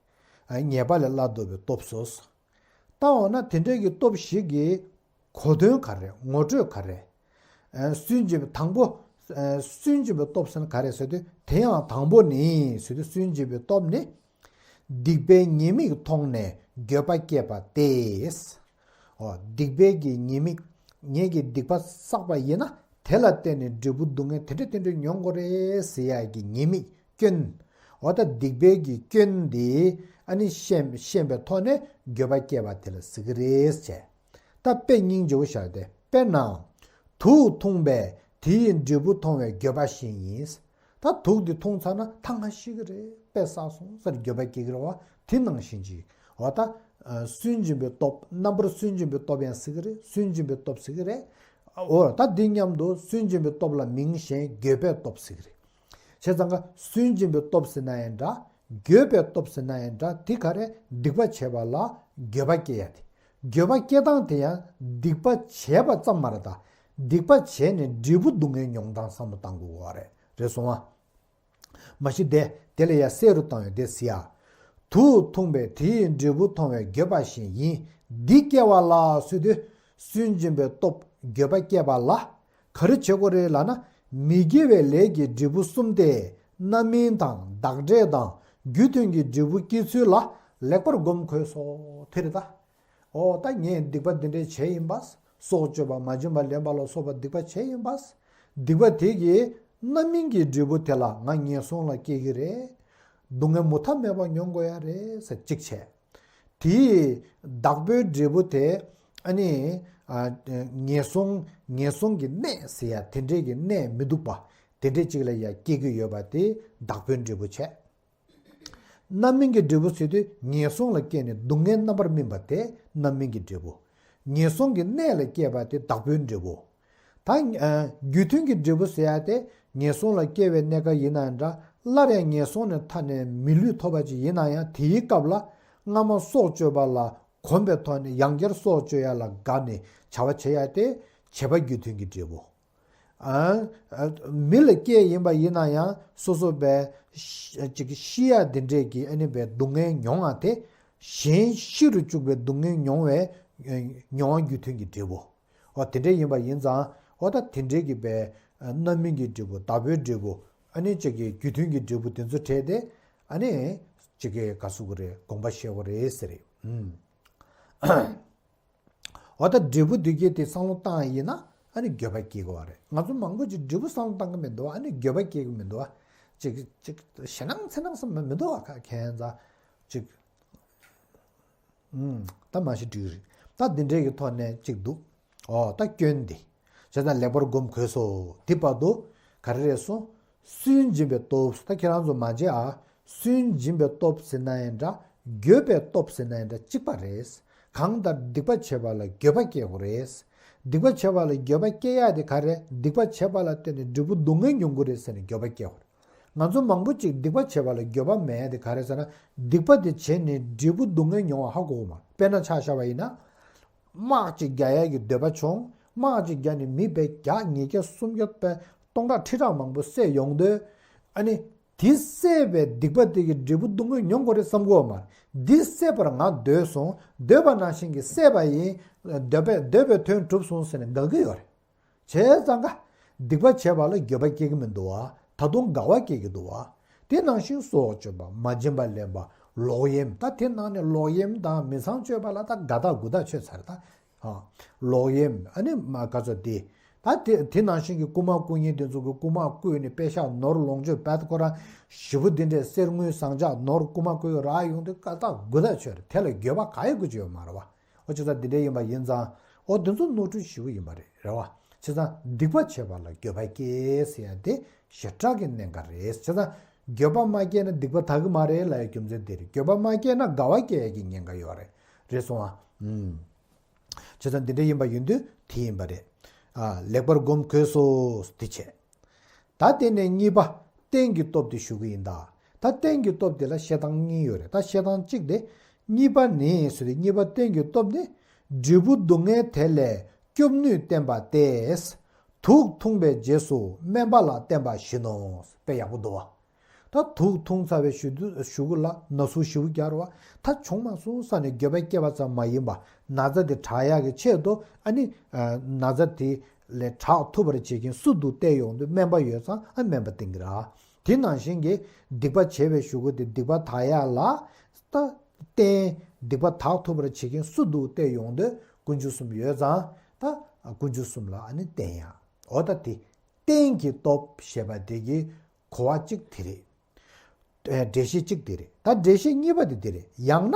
ཨ་ཉེས་པ་ལས་སླར་ལྡོག་པའི་སྟོབས་སོ། ད་འོ་ན་དེ་འདྲའི་གི་སྟོབས་ཤིག་གི་གོ་དོན་ག་རེ། ངོ་སྤྲོད་ག་རེ། ཨ་སུན་འབྱིན་པའི་དང་པོ། ཨ་སུན་འབྱིན་པའི་སྟོབས་ཟེར་ན་ག་རེ་ཟེར་དུས། དེ་ཡང་དང་པོ་ནི་ཟེར་དུས། སུན་འབྱིན་པའི་སྟོབས་ནི། སྡིག་པའི་ཉེས་དམིགས་མཐོང་ནས་འགྱོད་པ་སྐྱེས་པ་སྟེ། འོ་སྡིག་པའི་གི་ཉེས་དམིགས། ངེད་ཀྱིས་སྡིག་པ་བསགས་པ་ཡིན་ན་དེ་ལ་བརྟེན་ནས་འབྲས་བུ་སྡུག་བསྔལ་དེ་འདྲ་དེ་འདྲ་མྱོང་དགོས་རེད་ཟེར་ཡག་གི་ཉེས་དམིགས་སྐྱོན། འོ་ད་སྡིག་པའི་གི་སྐྱོན་འདི་ཨ་ནི་ཤེས་ཤེས་པའི་ཐོག་ནས་འགྱོད་པ་སྐྱེས་པ་དེ་ལ་ཟེར་གི་རེད་ཟེར། ད་དཔེ་སྙིང་རྗེ་བོ་བཞག་སྟེ། དཔེར་ན། དུག་འཐུངས་པས་དེ་ཡི་འབྲས་བུ་མཐོང་བའི་འགྱོད་པ་བཞིན་ཡིན། ད་དུག་འདི་འཐུང་ཚར་ན་ད་ང་ཤི་གི་རེད། དཔེ་བསགས་སོང་ཟེར་འགྱོད་པ་སྐྱེ་གི་རེད་བ། དེ་ནང་བཞིན་གྱི། འོ་ད། ཨ་སུན་འབྱིན་པའི་སྟོབས། རྣམ་པར་སུན་འབྱིན་པའི་སྟོབས་ཡང་ཟེར་གི་རེད། སུན་འབྱིན་པའི་སྟོབས་ཟེར་གི་རེད། འོ་ད་འདི་མཉམ་དུ་སུན་འབྱིན་པའི་སྟོབས་ལ་མིང་གཞན་འགྱོད་པའི་སྟོབས་ཟེར་གི་རེད། བྱས་ཙང་ཀ་སུན་འབྱིན་པའི་སྟོབས་ཟེར་ན་ཡང་འདྲ། འགྱོད་པའི་སྟོབས་ཟེར་ན་ཡང་འདྲ། དེ་ག་རེ། སྡིག་པ་བྱས་པ་ལ་འགྱོད་པ་སྐྱེ་ཡ་དེ། འགྱོད་པ་སྐྱེ་སྟངས་དེ་ཡང་སྡིག་པ་བྱས་པ་ཙམ་མ་རེད་ད། སྡིག་པ་བྱས་ནས་འབྲས་བུ་སྡུག་བསྔལ་མྱོང་སྟངས་བསམ་བློ་བཏང་དགོས་པ་རེད། རེད་སོང་ཨ། མ་གཞི་དེ་དེ་ལས་ཡ་གསལ་རུ་བཏང་ཡོད་དེ་ཟེར་ཡ། དུག་འཐུངས་པས་དེ་ཡི་འབྲས་བུ་མཐོང་བའི་འགྱོད་པ་བཞིན་ཡིན། འདི་སྐྱེ་བ་ལ་ཟེར་དུས། སུན་འབྱིན་པའི་སྟོབས་འགྱོད་པ་སྐྱེ་བ་ལ། ག་རེ་བྱེད་དགོས་རེད་ལབ་ན། མི་དགེ་བའི་ལས་ཀྱི་འབྲས་བུ་གསུམ་སྟེ། རྣམ་སྨིན་དང་བདག་འབྲས་དང་རྒྱུ་མཐུན་གྱི་འབྲས་བུ་སྐྱེ་ཚུལ་ལ་ལེགས་པར་སྒོམ་དགོས་སོ། དེ་རེད་ད། ཨོ་ད་ངས་སྡིག་པ་འདི་འདྲས་བྱས་ཡིན་པ། སྲོག་གཅོད་པ། མ་བྱིན་པ་ལེན་པ་ལ་སོགས་པ་སྡིག་པ་བྱས་ཡིན་པ། སྡིག་པ་དེ་གིས་རྣམ་སྨིན་གྱི་འབྲས་བུ་དེ་ལ་ང་ངན་སོང་ལ་སྐྱེ་གི་རེད། སྡུག་བསྔལ་མུ་མཐའ་མེད་པ་མྱོང་དགོས་ཡ་རེད་ཟེར་གཅིག་བྱས། དེའི་བདག་པོའི་འབྲས་བུ་དེ་ཨ་ནི། ཨ་ངན་སོང་། ངན་སོང་གི་གནས་ཟེར་ཡ་དེ་འདྲས་ཀྱི་གནས་མི་སྡུག་པ་དེ་འདྲས་གཅིག་ལ་ཡ་སྐྱེ་གི་ཡོད་པ་དེ་བདག་པོའི་འབྲས་བུ་བྱས། རྣམ་སྨིན་གྱི་འབྲས་བུ་ཟེར་དུས་ངན་སོང་ལ་སྐྱེས་ནས་སྡུག་བསྔལ་རྣམ་པར་སྨིན་པ་དེ་རྣམ་སྨིན་གྱི་འབྲས་བུ། ངན་སོང་གི་གནས་ལ་སྐྱེས་པ་དེ་བདག་པོའི་འབྲས་བུ། ད་ཨ་རྒྱུ་མཐུན་གྱི་འབྲས་བུ་ཟེར་ཡ་དེ་ངན་སོང་ལ་སྐྱེ་བའི་གནས་སྐབས་ཡིན་ན་འདྲ། སླར་ཡང་ངན་སོང་ནས་ཐར་ནས་མི་ལུས་ཐོབ་པ་ཅིག་ཡིན་ན་ཡང་དེའི་སྐབས་ལ་སྔ་མ་སྲོག་གཅོད་པ་ལ་གོམས་པའི་ཐོག་ནས་ཡང་བསྐྱར་སྲོག་གཅོད་ཡ་ལ་དགའ་ནས་བྱ་བ་བྱེད་ཡ་དེ་བྱེད་པ་རྒྱུ་མཐུན་གྱི་འབྲས་བུ། ཨ་ཨ་མི་ལ་སྐྱེས་ཡིན་པ་ཡིན་ན་ཡང་སོ་སོ་བས་ཤི་ཅིག་ཤི་ཡ་འདི་འདྲས་ཀྱི་ཨ་ནི་བས་སྡུག་བསྔལ་མྱོང་བ་དེ་གཞན་ཤི་རུ་བཅུག་པའི་སྡུག་བསྔལ་མྱོང་བའི་མྱོང་བ་རྒྱུ་མཐུན་གྱི་འབྲས་བུ། འོ་དེ་འདྲས་ཡིན་པ་ཡིན་ཙང་འོ་ད་དེ་འདྲས་ཀྱི་བས་རྣམ་སྨིན་གྱི་འབྲས་བུ། བདག་པོའི་འབྲས་བུ། ཨ་ནི་ཅིག་གི་རྒྱུ་མཐུན་གྱི་འབྲས་བུ་དེ་ཚོ་བྲལ་ཏེ། ཨ་ནི་ཅིག་གི་ག་སུ་གི་རེད། དགོངས་པ་བཞེས་དགོས་རེད་ཟེར་རེད། ཨུམ། འོ་ད་འབྲས་བུ་འདོད་རྒྱུ་དེ་བསམ་བློ་བཏང་ཡིན་ན་ཨ་ནི་འགྱོད་པ་སྐྱེ་དགོས་རེད། ང་ཚོ་མང་པོ་ཅིག་འབྲས་བུ་བསམ་བློ་བཏང་གི་མི་འདུག་ཨ་ནི་འགྱོད་པ་སྐྱེ་གི་མི་འདུག་ཅིག་ཅིག་ཞེད་སྣང་ཚེ་སྣང་བསམ་མི་འདུག་ཨ། ཁ་ཁྱད་ཙ་ཅིག་ཨུམ། ད་མ་ཤི་འགྲིག་རེད། ད་འདི་འདྲའི་གི་ཐོག་ནས་ཅིག་འདུག་འོ་ད་སྐྱོན་འདི། བྱས་ཙང་ལེགས་པར་སྒོམ་དགོས་སོ། འདི་བར་དུ་ག་རེ་རེད་སོང་། སུན་འབྱིན་པའི་སྟོབས། ད་ཁྱེད་རང་ཚོ་མ་བརྗེད་ཨ། སུན་འབྱིན་པའི་སྟོབས་ཟེར་ན་ཡང་འདྲ། འགྱོད་པའི་སྟོབས་ཟེར་ན་ཡང་འདྲ། གཅིག་པ་རེད། གང་ལྟར་སྡིག་པ་བྱེད་པ་ལ་འགྱོད་པ་སྐྱེ་དགོས་རེད། སྡིག་པ་བྱེད་པ་ལ་འགྱོད་པ་སྐྱེ་ཡག་དེ་ག་རེ། སྡིག་པ་བྱེད་པ་ལ་བརྟེན་ནས་འབྲས་བུ་སྡུག་བསྔལ་མྱོང་གི་རེད་ཟེར་ནས་འགྱོད་པ་སྐྱེ་དགོས་རེད། ང་ཚོ་མང་པོ་ཅིག་སྡིག་པ་བྱེད་པ་ལ་འགྱོད་པ་མེད་དེ་ག་རེ་ཟེར་ན། སྡིག་པ་དེ་བྱས་ནས་འབྲས་བུ་སྡུག་བསྔལ་མྱོང་བ་ཧ་གོ་གི་མ་རེད། དཔེར་ན་ཆ་བཞག་པ་ཡིན་ན། དམག་ཅིག་རྒྱག་ཡ་གི་འདོད་པ་བྱུང་། དམག་ཅིག་རྒྱག་ནས་མི་བརྒྱ་ཉིས་བརྒྱ་སུམ་བརྒྱ་བརྒྱ་སྟོང་ཕྲག་ཁྲི་ཕྲག་མང་པོ་བསད་ཡོང་དུས། ཨ་ནི་དེ་བསད་པའི་སྡིག་པ་དེ་གི་འབྲས་བུ་སྡུག་བསྔལ་མྱོང་དགོས་རེད་བསམ་གི་ཡོད་མ་རེད། འདི་བསད་པར་ང་འདོད་སོང་། འདོད་པ་ནང་བཞིན་གྱི་བསད་པ་ཡིན། འདོད་པའི་འདོད་པའི་དོན་གྲུབ་སོང་ཟེར་ནས་དགའ་གི་ཡོད་རེད། བྱས་ཙང་ཀ། སྡིག་པ་བྱས་པ་ལ་འགྱོད་པ་སྐྱེ་གི་མི་འདུག་བ། ད་དུང་དགའ་བ་སྐྱེ་གི་འདུག་བ། དེ་ནང་བཞིན་སྲོག་གཅོད་པ། མ་བྱིན་པ་ལེན་པ། ལོག་གཡེམ། ད་དེ་ནང་ནས་ལོག་གཡེམ་དང་མི་ཚངས་སྤྱོད་པ་ལ་ད་དགའ་ཐག་དགུ་ཐག་ཆོད་ཚར་ད། ཨ། ལོག་གཡེམ། ཨ་ནི་མ་ག་ཚོད་དེ། ད་དེ་དེ་ནང་བཞིན་གྱི་རྐུ་མ་རྐུ་ཉེན་དེ་ཚོ་གི་རྐུ་མ་རྐུས་ནས་པེ་ཤག་ནོར་ལོངས་སྤྱོད་བད་ཁོ་རང་ཞེ་པོ་དེ་འདྲས་གསེར་དངུལ་ཟངས་ལྕགས་ནོར་རྐུ་མ་རྐུས་རག་ཡོང་དུས་དགའ་ཐག་དགུ་ཐག་ཆོད་རེད། དེ་ལ་འགྱོད་པ་ག་ཡེ་དགོས་ཀྱི་ཡོད་མ་རེད་བ། ཨོ་བྱས་ཙང་འདི་འདྲ་ཡིན་པ་ཡིན་ཙང་། ཨོ་དེ་ཚོ་ནོར་འཁྲུལ་ཞེ་པོ་ཡིན་པ་རེད། རེད་བ། བྱས་ཙང་སྡིག་པ་བྱས་པ་ལ་འགྱོད་པ་སྐྱེ་ཟེར་ཡ་དེ་ཞེ་དྲག་གི་གནད་འགག་རེད། བྱས་ཙང་འགྱོད་པ་མ་སྐྱེས་ན་སྡིག་པ་དག་གི་མ་རེད་ལབ་ཡ་རྒྱུ་མཚན་དེ་རེད། འགྱོད་པ་མ་སྐྱེས་ན་དགའ་བ་སྐྱེ་ཡ་གི་ཉེན་ཁ་ཡོད་རེད། རེད་སོང་ཨ། ཨུམ། བྱས་ཙང་འདི་འདྲ་ཡིན་པ་ཡིན་དུས་དེ་ཡིན་པ་རེད། ཨ། ལེགས་པར་སྒོམ་དགོས་སོ། དེ་བྱས། ད་དེ་ནས་གཉིས་པ། རྟེན་གྱི་སྟོབས་དེ་ཞུ་གི་ཡིན་ད། ད་རྟེན་གྱི་སྟོབས་དེ་ལ་བཤད་སྟངས་གཉིས་ཡོད་རེད། ད་བཤད་སྟངས་གཅིག་དེ། གཉིས་པ་ནི་ཟེར་ཏེ་གཉིས་པ་རྟེན་གྱི་སྟོབས་ནི། འབྲས་བུ་སྡུག་བསྔལ་དེ་ལས་སྐྱོབ་ནུས་བསྟན་པ་སྟེ། དུག་འཐུང་བའི་རྗེས་སུ་སྨན་པ་ལ་བསྟན་པ་བཞིན་ནོ། དཔེ་ཡག་པོ་འདུག་བ། ད་དུག་འཐུང་ཚར་བའི་གཞུག་གུ་ལ་ན་ཟུག་ཞེ་པོ་རྒྱག་རེད་བ། ད་བྱུང་མ་སོང་ས་ནས་འགྱོད་པ་སྐྱེ་བ་ཙམ་མ་ཡིན་པ། ན་ཚ་དེ་དྲག་ཡག་གི་ཆེད་དུ་ཨ་ནི། ན་ཚ་དེ་ལས་དྲག་ཐུབ་པར་བྱེད་མཁན་སུ་འདུག་བལྟས་ཡོང་དུས་སྨན་པ་ཡོད་ཙང་ཨ་སྨན་པ་བསྟེན་གི་ར། དེ་ནང་བཞིན་གྱི་སྡིག་པ་བྱས་པའི་གཞུག་གུ་དེ་སྡིག་པ་དག་ཡག་ལ་ད་བརྟེན། སྡིག་པ་དག་ཐུབ་པར་བྱེད་མཁན་སུ་འདུག་བལྟས་ཡོང་དུས་དཀོན་མཆོག་གསུམ་ཡོད་ཙང་ད་དཀོན་མཆོག་གསུམ་ལ་ཨ་ནི་བརྟེན་ཡག་འོ་ད་དེ། རྟེན་གྱི་སྟོབས་ཞེས་པ་དེ་གི་གོ་བ་གཅིག་དེ་རེད། ཨེ། འགྲེལ་བཤད་གཅིག་དེ་རེད། ད་འགྲེལ་བཤད་གཉིས་པ་དེ་འདི་རེད། ཡང་ན།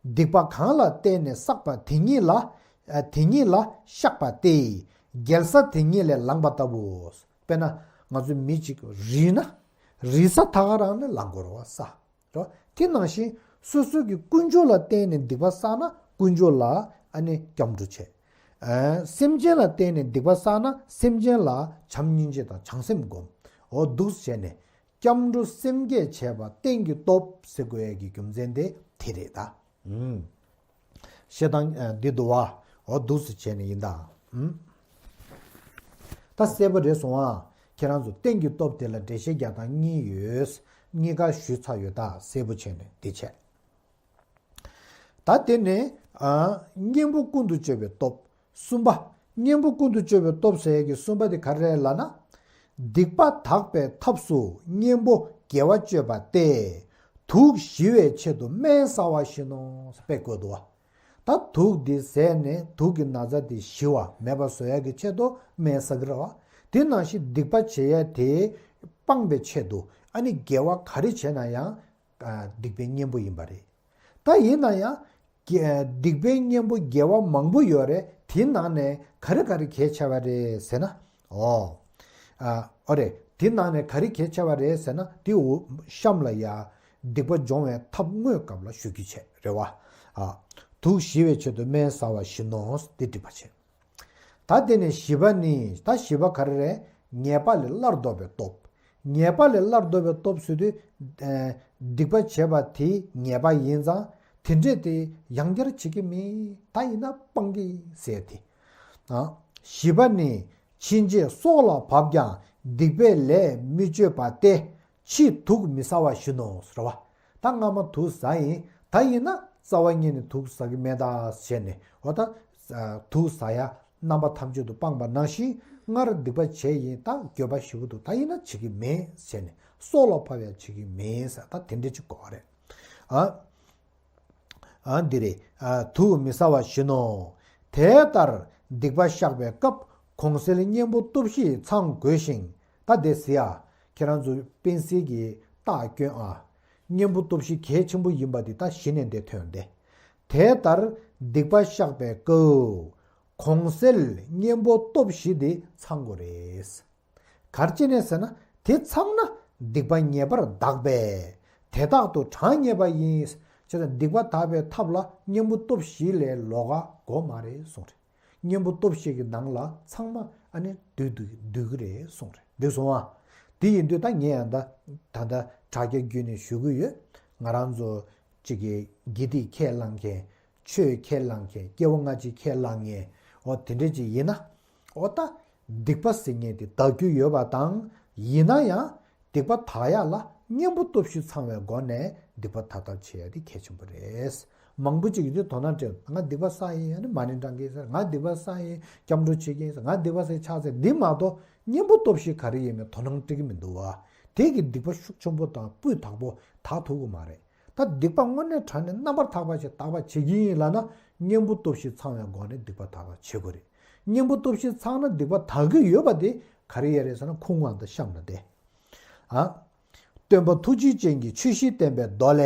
སྡིག་པ་གང་ལ་བརྟེན་ནས་བསགས་པ་དེ་ཉིད་ལ། ཨ། དེ་ཉིད་ལ་བཤགས་པ་སྟེ། འགྱེལ་ས་དེ་ཉིད་ལས་ལངས་པ་ལྟ་བུའོ། དཔེར་ན། ང་ཚོ་མི་གཅིག་རིལ་ན། རིལ་ས་ད་ག་རང་ནས་ལངས་དགོས་རེད་བ་ས། རེད་བ། དེ་ནང་བཞིན་སོ་སོ་གི་དཀོན་མཆོག་ལ་བརྟེན་ནས་སྡིག་པ་བསགས་ན་དཀོན་མཆོག་ལ་ཨ་ནི་སྐྱབས་འགྲོ་བྱེད། ཨ། སེམས་ཅན་ལ་བརྟེན་ནས་སྡིག་པ་བསགས་ན་སེམས་ཅན་ལ་བྱམས་སྙིང་རྗེ་དང་བྱང་སེམས་སྒོམ། འོ་འདུག་སེ་བྱས་ནས། སྐྱབས་འགྲོ་སེམས་བསྐྱེད་བྱས་པ་རྟེན་གྱི་སྟོབས་ཟེར་དགོས་ཡ་གི་རྒྱུ་མཚན་དེ་དེ་རེད་ད། ཨུམ། བཤད་སྟངས་འདི་འདུག་བ། འོ་འདུག་སེ་བྱས་ནས་ཡིན་ད། ཨུམ། ད་གསལ་པོ་རེད་སོང་ཨ། ཁྱེད་རང་ཚོ་རྟེན་གྱི་སྟོབས་དེ་ལ་འགྲེལ་བཤད་རྒྱག་སྟངས་གཉིས་ཡོད། གཉིས་ཀ་ཞུས་ཚར་ཡོད་ད། གསལ་པོ་བྱས་ནས་འདི་བྱས། ད་དེ་ནས། ཨ། གཉེན་པོ་ཀུན་ཏུ་སྤྱོད་པའི་སྟོབས། གསུམ་པ། གཉེན་པོ་ཀུན་ཏུ་སྤྱོད་པའི་སྟོབས་ཟེར་ཡས་ཀྱི་གསུམ་པ་དེ་ག་རེ་རེད་ལབ་ན། སྡིག་པ་དག་པའི་ཐབས་སུ་གཉེན་པོ་དགེ་བ་སྤྱོད་པ་སྟེ། དུག་ཞི་བའི་ཆེད་དུ་སྨན་ཟ་བ་བཞིན་ནོ། དཔེ་བཀོད་འདུག་བ། ད་དུག་འདི་བཟས་ནས་དུག་གི་ན་ཚ་དེ་ཞི་བ་མེད་པ་བཟོ་ཡས་ཀྱི་ཆེད་དུ་སྨན་ཟ་གི་རེད་བ། དེ་ནང་བཞིན་སྡིག་པ་བྱེད་ཡས་དེ་སྤང་བའི་ཆེད་དུ་ཨ་ནི་དགེ་བ་ག་རེ་བྱས་ན་ཡང་། ཨ། སྡིག་པའི་གཉེན་པོ་ཡིན་པ་རེད། ད་ཡིན་ན་ཡང་། དགེ། སྡིག་པའི་གཉེན་པོ་དགེ་བ་མང་པོ་ཡོད་རེད། དེའི་ནང་ནས་ག་རེ་ག་རེ་གལ་ཆེ་བ་རེད་ཟེར་ན། ཨོ། ཨ། ཨོ་རེད། དེའི་ནང་ནས་ག་རེ་གལ་ཆེ་བ་རེད་ཟེར་ན། དེ་འོ་གཤམ་ལ་ཡ། སྡིག་པ་སྦྱོང་བའི་ཐབས་དངོས་སྐབས་ལ་ཞུ་རྒྱུ་བྱས་རེད་བ། ཨ། དུག་ཞི་བའི་ཆེད་དུ་སྨན་ཟ་བ་བཞིན་ནོ། དེ་འགྲིག་པ་བྱས། ད་དེ་ནས་བཞི་པ་ནི། ད་བཞི་པ་ག་རེ་རེད། ཉེས་པ་ལས་སླར་ལྡོག་པའི་སྟོབས། ཉེས་པ་ལས་སླར་ལྡོག་པའི་སྟོབས་ཟེར་དུས། ཨེ། སྡིག་པ་བྱས་པ་དེ་ཉེས་པ་ཡིན་ཙང་དེ་འདྲས་དེ་ཡང་བསྐྱར་བྱེད་ཀྱི་མེད། ད་ཡིན་ན་སྤང་གི་ཟེར་དེ། ཨ། བཞི་པ་ནི། ཕྱིན་ཆད་སྲོག་ལ་བབ་ཀྱང་སྡིག་པའི་ལས་མི་སྤྱོད་པ་སྟེ། ཕྱིས་དུག་མི་ཟ་བ་བཞིན་ནོ། ཟེར་བ། ད་སྔ་མ་དུག་ཟ་ཡིན། ད་ཡིན་ན་རྩ་བ་ཉིད་ནས་དུག་ཟ་གི་མེད་ད་ཟེར་ནས། འོ་ད། ཨ། དུག་ཟ་ཡ་རྣམ་པ་ཐམས་ཅད་དུ་སྤངས་པ་ནང་བཞིན། སྔར་སྡིག་པ་བྱས་ཡིན། ད་འགྱོད་པ་ཞེ་པོ་འདུག་ད་ཡིན་ན་བྱེད་ཀྱི་མེད་ཟེར་ནས་སྲོག་ལ་ཕབ་ཡ་བྱེད་ཀྱི་མེད་ཟེར། ད་དེ་འདྲ་ཅིག་གོ་བ་རེད། ཨ། ཨ། འདི་རེད། ཨ། དུག་མི་ཟ་བ་བཞིན་ནོ། དེ་ལྟར་སྡིག་པ་བཤགས་པའི་སྐབས་གོང་གསལ་གཉེན་པོ་སྟོབས་བཞི་ཚང་དགོས་ཤིང་། ད་དེ་ཟེར་ཡ། ཁྱེད་རང་ཚོ་པེན་སིལ་གྱིས་རྟགས་སྐྱོན་ཨ། གཉེན་པོ་སྟོབས་བཞི་གལ་ཆེན་པོ་ཡིན་པ་འདི་ད་གཞི་ནས་འདི་ཐོན་ཏེ། དེ་ལྟར་སྡིག་པ་བཤགས་པའི་སྐབས་གོང་གསལ་གཉེན་པོ་སྟོབས་བཞི་འདི་ཚང་དགོས་རེད། ག་རེ་བྱས་ནས་ཟེར་ན། དེ་ཚང་ན་སྡིག་པ་ངེས་པར་འདག་པས་དེ་དག་ཏུ་གྲངས་ངེས་པ་ཡིན། བྱས་ཙང་སྡིག་པ་དག་པའི་ཐབས་ལ་གཉེན་པོ་སྟོབས་བཞི་ལས་ལོགས་ཀ་དགོས་མ་རེད་གསུངས་རེད། གཉེན་པོ་སྟོབས་བཞི་གི་ནང་ལ་ཚང་མ་ཨ་ནི་འདུས་འདུས་འདུས་ཀྱི་རེད་གསུངས་རེད། འདུས་སོང་ཨ། དེ་ཡིན་དུས་ད་ངས་ཡང་ད་ད་ལྟ་དྲ་རྒྱ་བརྒྱུད་ནས་ཞུ་གི་ཡོད། ང་རང་ཚོ་གཅིག་གི་དགེ་སྡིག་ཁས་བླངས་མཁན། ཆོས་ཁས་བླངས་མཁན། སྐྱེ་བ་སྔ་ཕྱི་ཁས་བླངས་མཁན། འོ་དེ་འདྲས་ཅིག་ཡིན་ན། འོ་ད་སྡིག་པ་ཟེར་མཁན་དེ་དག་རྒྱུ་ཡོད་པ་དང་། ཡིན་ན་ཡང་སྡིག་པ་དག་ཡག་ལ་གཉེན་པོ་སྟོབས་བཞི་ཚང་བའི་སྒོ་ནས་སྡིག་པ་དག་ཐབས་བྱེད་ཡ་དེ་གལ་ཆེན་པོ་རེད། མང་པོ་ཅིག་གིས་དེ་དོ་སྣང་སྤྲད། ང་སྡིག་པ་བསགས་ཡིན། ཨ་ནི་མ་ཎི་བགྲང་གི་ཡིན་ཟེར། ང་སྡིག་པ་བསགས་ཡིན། སྐྱབས་འགྲོ་བྱེད་ཀྱི་ཡིན་ཟེར། ང་སྡིག་པ་བསགས་ཕྱག་འཚལ། འདི་མ་གཏོགས་གཉེན་པོ་སྟོབས་བཞི་ག་རེ་ཡིན་མིན་དོ་སྣང་སྤྲད་ཀྱི་མི་འདུག་བ། དེ་གི་སྡིག་པ་ཤུགས་ཆེན་པོ་དང་སྤུས་དག་པོ་དག་ཐུབ་ཀྱི་མ་རེད། ད་སྡིག་པ་དངོས་གནས་དྲང་ནས་རྣམ་པར་དག་པ་ཞིག་དག་པ་བྱེད་ཀྱི་ཡིན་ལབ་ན། གཉེན་པོ་སྟོབས་བཞི་ཚང་བའི་སྒོ་ནས་སྡིག་པ་དག་པ་བྱེད་དགོས་རེད། གཉེན་པོ་སྟོབས་བཞི་ཚང་ན་སྡིག་པ་དག་གི་ཡོད་པ་དེ་ག་རེ་ཡོད་རེད་ཟེར་ན། ཁུངས་དབང་དང་གཤམ་ལ་བསྡད། ཨ། སྟོན་པ་ཐུགས་རྗེ་ཅན་གྱི་ཆོས་བཞི་བསྟན་པའི་མདོ་ལས།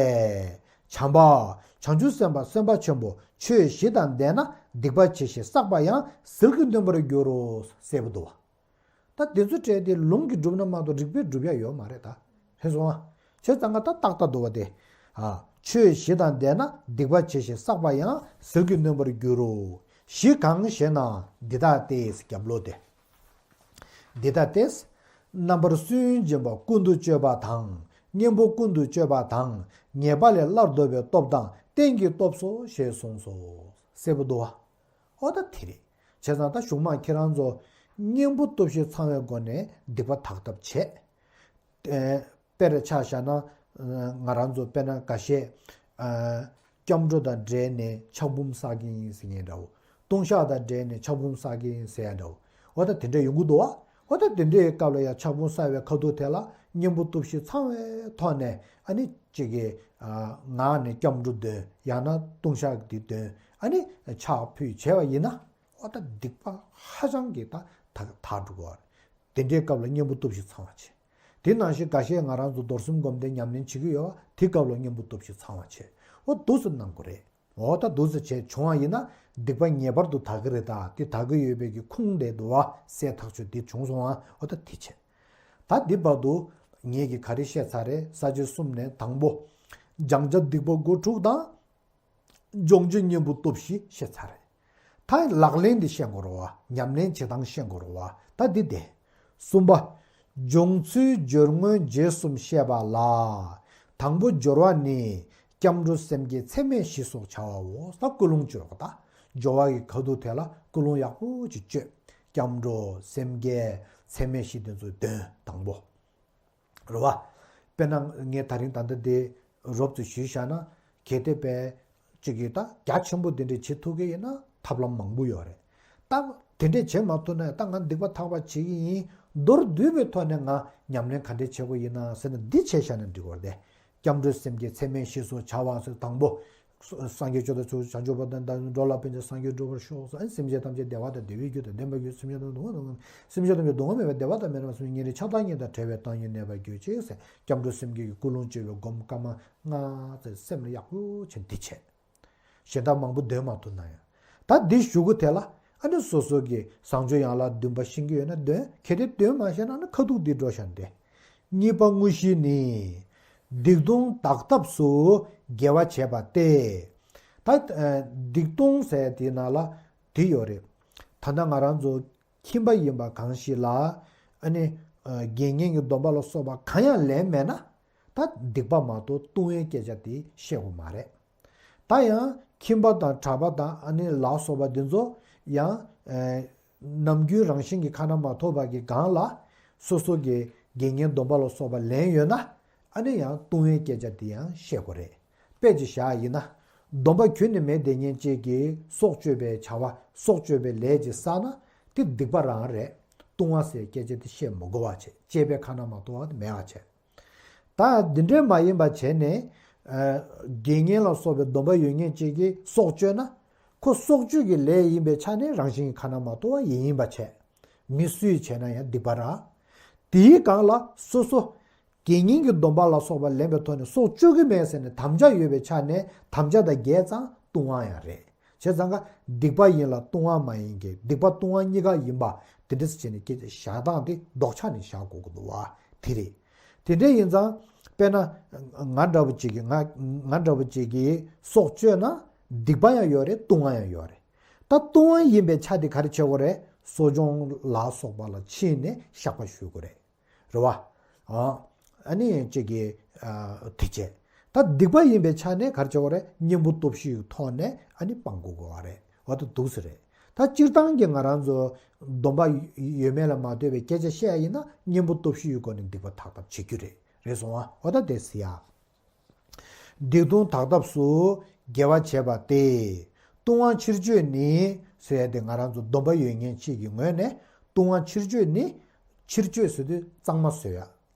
བྱམས་པ། བྱང་ཆུབ་སེམས་དཔའ་སེམས་དཔའ་ཆེན་པོ། ཆོས་བཞི་དང་ལྡན་ན་སྡིག་པ་བྱས་ཤིང་བསགས་པ་ཡང་ཟིལ་གྱིས་གནོན་པར་འགྱུར་རོ། གསལ་པོ་འདུག་བ། ད་དེ་ཚོ་བྲལ་ཏེ་ལུང་གིས་སྒྲུབ་ན་མ་གཏོགས་རིགས་པས་སྒྲུབ་ཡ་ཡོད་མ་རེད་ད། ཧེ་སོང་ཨ། བྱས་ཙང་ང་ད་ཏག་ཏག་འདུག་བ་དེ། ཨ། ཆོས་བཞི་དང་ལྡན་ན་སྡིག་པ་བྱས་ཤིང་བསགས་པ་ཡང་ཟིལ་གྱིས་གནོན་པར་འགྱུར་རོ། བཞི་གང་ཞེ་ན། འདི་ལྟ་སྟེ། རྒྱབ་ལོགས་དེ། འདི་ལྟ་སྟེ། རྣམ་པར་སུན་འབྱིན་པ་ཀུན་ཏུ་སྤྱོད་པ་དང་། གཉེན་པོ་ཀུན་ཏུ་སྤྱོད་པ་དང་། ཉེས་པ་ལས་སླར་ལྡོག་པའི་སྟོབས་དང་། རྟེན་གྱི་སྟོབས་སོ་ཞེས་གསུངས་སོ། གསལ་པོ་འདུག་བ། ཨོ་ད་དེ་རེད། བྱས་ཙང་ད་གཞུག་མ་ཁྱེད་རང་ཚོ་གཉེན་པོ་སྟོབས་བཞི་ཚང་བའི་སྒོ་ནས་སྡིག་པ་དག་ཐབས་བྱེད། ཨེ། དཔེར་ཆ་བཞག་ན། ང་རང་ཚོ་དཔེར་ན་འགའ་ཤས། ཨ། སྐྱབས་འགྲོ་དང་འབྲེལ་ནས་ཕྱག་འབུམ་བསགས་ཀྱི་ཡིན་ཟེར་མཁན་འདྲ་བོ། ལྟུང་བཤགས་དང་འབྲེལ་ནས་ཕྱག་འབུམ་བསགས་ཀྱི་ཡིན་ཟེར་ཡ་འདྲ་བོ། འོ་ད་དེ་འདྲ་ཡོང་གི་འདུག་བ། འོ་ད་དེ་འདྲའི་སྐབས་ལ་ཡང་ཕྱག་འབུམ་བསགས་པའི་ཁ་ཐུག་དེ་ལ་གཉེན་པོ་སྟོབས་བཞི་ཚང་བའི་ཐོག་ནས། ཨ་ནི་གཅིག་གིས། ཨ། ངག་ནས་སྐྱབས་འགྲོ་འདོན། ཡང་ན་ལྟུང་བཤགས་འདི་འདོན། ཨ་ནི་ཕྱག་ཕུལ་བྱས་པ་ཡིན་ན། འོ་ད་སྡིག་པ་ཧ་ཅང་གི་ད་དག་དག་འགྲོ་གི་རེད། དེ་འདྲའི་སྐབས་ལ་གཉེན་པོ་སྟོབས་བཞི་ཚང་བ་བྱེད། དེ་ནང་བཞིན་འགའ་ཤས་ང་རང་ཚོ་རྡོར་སེམས་སྒོམ་བཟླས་ཉམས་ལེན་བྱེད་ཀྱི་ཡོད་པ། དེ་སྐབས་ལ་གཉེན་པོ་སྟོབས་བཞི་ཚང་བ་བྱེད། འོ་འདུག་སེ་གནང་དགོས་རེད། འོ་ད་འདུག་སེ་བྱས་བྱུང་བ་ཡིན་ན་སྡིག་པ་ངེས་པར་དུ་དག་གི་རེད། ད་དེ་དག་གི་ཡོད་པའི་གི་ཁུངས་དེ་འདུག་བ། གསལ་ཐག་ཆོད་དེ་བྱུང་སོང་བ། འོ་ད་དེ་བྱེད། ད་འདི་བར་དུ་ངེད་ཀྱིས་ག་རེ་བཤད་ཚར་རེད། ས་བཅད་གསུམ་ནས་དང་པོ། སྦྱང་བྱ་སྡིག་པ་སྒོ་དྲུག་དང་། སྦྱོང་བྱེད་གཉེན་པོ་སྟོབས་བཞི་བཤད་ཚར་རེད། ད་ལག་ལེན་འདི་བཤད་དགོས་རེད་བ། ཉམས་ལེན་བྱེད་སྟངས་བཤད་དགོས་རེད་བ། ད་འདི་བསྡད། གསུམ་པ། སྦྱོང་ཚུལ་སྦྱོར་དངོས་རྗེས་གསུམ་བཤད་པ་ལ། དང་པོ་སྦྱོར་བ་ནི། སྐྱབས་འགྲོ་སེམས་བསྐྱེད་ཚད་མེད་བཞི་སོགས་བྱ་བའོ། ད་ཀུན་སློང་བཅོས་པ་ད། སྦྱོར་བ་གི་ཁ་ཐུག་དེ་ལ་ཀུན་སློང་ཡག་པོ་ཅིག་བཅོས། སྐྱབས་འགྲོ་སེམས་བསྐྱེད་ཚད་མེད་བཞི་དེ་ཚོ་འདོན་དང་པོ། རེད་བ། དཔེར་ན་ངས་ད་རིང་ད་ལྟ་དེ་རོབ་ཙམ་ཞུས་བཞག་ན། གལ་ཏེ་དཔེ་གཅིག་གིས་ད་རྒྱ་ཆེན་པོ་དེ་འདྲས་བྱེད་ཐུབ་ཀྱི་ཡིན་ན་ཐབས་ལམ་མང་པོ་ཡོད་རེད། ད་དེ་འདྲས་བྱེད་མ་ཐུབ་ན་ད་ང་སྡིག་པ་དག་པ་བྱེད་ཀྱི་ཡིན། མདོར་བསྡུས་པའི་ཐོག་ནས་ང་ཉམས་ལེན་ག་འདྲས་བྱེད་དགོས་ཡིན་ན་ཟེར་ན། འདི་བྱས་བཞག་ན་འགྲིག་གི་རེད་དེ། སྐྱབས་འགྲོ་སེམས་བསྐྱེད་ཚད་མེད་བཞི་སོགས་བྱ་བ་ཟེར་དང་པོ། སངས་རྒྱས་བཅོམ་ལྡན་འདས་ཚུར་བྱང་ཆུབ་བར་དུ་བདག་འགྲོ་ལ་ཕན་ཕྱིར་སངས་རྒྱས་འགྲུབ་པར་ཤོག་ཟེར། སེམས་ཅན་ཐམས་ཅད་བདེ་བ་དང་བདེ་བའི་རྒྱུ་དང་ལྡན་པར་གྱུར། སེམས་ཅན་རྣམས་སྡུག་བསྔལ་དང་སེམས་ཅན་ཐམས་ཅད་སྡུག་བསྔལ་མེད་པའི་བདེ་བ་དང་མི་རྣམས་སེམས་ཉིད་ནི་ཁྱབ་བདག་ཉིད་དང་བྲལ་བའི་བཏང་སྙོམས་གནས་པར་གྱུར་ཅིག་ཟེར། སྐྱབས་འགྲོ་སེམས་བསྐྱེད་ཀྱི་ཀུན་སློང་བཅོས་པའི་སྒོམ་སྐར་མ་ལྔ་ཙམ་སེམས་ལ་ཡག་པོ་བྱས་འདི་བྱས། གཞན་དག་མང་པོ་འདོན་མ་ཐུབ་ན་ཡང་། ད་འདི་ཞུ་གི་དེ་ལ་ཨ་ནི་སོ་སོ་གི་བཟང་སྤྱོད་ཡན་ལག་བདུན་པ་ཤེས་ཀྱི་ཡོད་ན་འདོན། གལ་ཏེ་འདོན་མ་ཤེས་ན་ཨ་ནི་ཁ་ཐུག་འདི་འགྲོ་བཞག་འདི། གཉིས་པ་དངོས་གཞི་ནི། སྡིག་ལྟུང་དག་ཐབས་སུ་དགེ་བ་བྱས་པ་སྟེ། ད་སྡིག་ལྟུང་ཟེར་དེའི་ནང་ལ་དེ་ཡོད་རེད། ད་ལྟ་ང་རང་ཚོ་ཁྱིམ་པ་ཡིན་པ་གང་ཞིག་ལ་ཨ་ནི་དགེ་བསྙེན་གྱི་སྡོམ་པ་ལ་སོགས་པ་གང་ཡང་ལེན་མེད་ན། ད་སྡིག་པ་མ་གཏོགས་ལྟུང་བའི་སྐད་ཆ་དེ་བཤད་དགོས་མ་རེད། ད་ཡང་ཁྱིམ་པ་དང་གྲྭ་པ་དང་ཨ་ནི་ལ་སོགས་པ་འདི་ཚོ་ཡང་ནམ་རྒྱུན་རང་བཞིན་གྱིས་ཁ་ན་མ་ཐོ་བ་གི་སྒང་ལ་སོ་སོ་གི་དགེ་བསྙེན་སྡོམ་པ་ལ་སོགས་པ་ལེན་ཡོད་ན། ཨ་ནི་ཡང་ལྟུང་བའི་སྐད་ཆ་དེ་ཡང་བཤད་དགོས་རེད། དཔེ་ཅིག་བཞག་ཡིན་ན། སྡོམ་པ་ཁྱོན་ནས་མེད་དེ་ཉིད་ཅིག་གིས་སྲོག་གཅོད་པའི་བྱ་བ། སྲོག་གཅོད་པའི་ལས་ཅིག་བསགས་ན་དེ་སྡིག་པ་རང་རེད། ལྟུང་བ་ཟེར་སྐད་ཆ་དེ་བཤད་མི་དགོས་པ་བྱས། སྤྱད་པས་ཁ་ན་མ་ཐོ་བ་དེ་མེད་པ་བྱས། ད་འདི་འདྲའི་མ་ཡིན་པ་བྱས་ནས། དགེ་བསྙེན་ལ་སོགས་པའི་སྡོམ་པ་ཡོད་མཁན་གཅིག་གིས་སྲོག་གཅོད་ན། ཁོ་སྲོག་གཅོད་ཀྱི་ལས་ཡིན་པའི་ཆ་ནས་རང་བཞིན་གྱི་ཁ་ན་མ་ཐོ་བ་ཡིན་ཡིན་པ་བྱས། མི་སུས་བྱས་ན་ཡང་སྡིག་པ་རེད། དེའི་སྒང་ལ་སོ་སོ། དགེ་བསྙེན་གྱི་སྡོམ་པ་ལ་སོགས་པ་ལེན་པའི་ཐོག་ནས་སྲོག་གཅོད་ཀྱི་མེད་ཟེར་ནས་དམ་བཅའ་ཡོད་པའི་ཆ་ནས་དམ་བཅའ་དང་འགལ་ཙང་ལྟུང་བ་ཡང་རེད། བྱས་ཙང་ཀ་སྡིག་པ་ཡིན་ལ་ལྟུང་བ་མ་ཡིན་གྱི་སྡིག་པ་ལྟུང་བ་གཉིས་ཀ་ཡིན་པ་དེ་འདྲ་ཟེར་བྱས་ནས་སྐད་ཆ་བཞག་སྟངས་དེ་ལྡོག་ཆ་ནས་བཞག་དགོས་ཀྱི་འདུག་བ། དེ་རེད། དེ་འདྲ་ཡིན་ཙང་དཔེར་ན། ང་འདྲ་བོ་ཅིག་གིས་ང་ང་འདྲ་བོ་ཅིག་གིས་སྲོག་གཅོད་ན་སྡིག་པ་ཡང་ཡོད་རེད། ལྟུང་བ་ཡང་ཡོད་རེད། ད་ལྟུང་བ་ཡིན་པའི་ཆ་དེ་ག་རེ་བྱེད་དགོས་རེད། གསོ་སྦྱོང་ལ་སོགས་པ་ལ་ཕྱིན་ནས་བཤགས་པ་ཞུ་དགོས་རེད། རེད་བ། ཨ་ནི་ཅིག་གིས་དེ་བྱས། ད་སྡིག་པ་ཡིན་པའི་ཆ་ནས་ག་རེ་བྱེད་དགོས་རེད། གཉེན་པོ་སྟོབས་བཞིའི་ཐོག་ནས་ཨ་ནི་སྤང་དགོས་དགོས་པ་རེད། འོ་ད་འདུག་སེ་རེད། ད་སྤྱིར་བཏང་གི་ང་རང་ཚོ་སྡོམ་པ་ཡོད་མེད་ལ་མ་ལྟོས་པའི་སྐད་ཆ་བཤད་ཡ་ཡིན་ན་གཉེན་པོ་སྟོབས་བཞིའི་སྒོ་ནས་སྡིག་པ་དག་ཐབས་བྱེད་རྒྱུ་རེད། རེད་སོང་ཨ། འོ་ད་དེ་ཟེར་ཡ། སྡིག་ལྟུང་དག་ཐབས་སུ་དགེ་བ་བྱེད་པ་སྟེ། ལྟུང་བ་ཕྱིར་བཅོས་ནི་ཟེར་ཡ་དེ་ང་རང་ཚོ་སྡོམ་པ་ཡོད་མཁན་གཅིག་གི་ངོས་ནས་ལྟུང་བ་ཕྱིར་བཅོས་ནི། ཕྱིར་བཅོས་ཟེར་དུས་གཙང་མ་བཟོ་ཡ།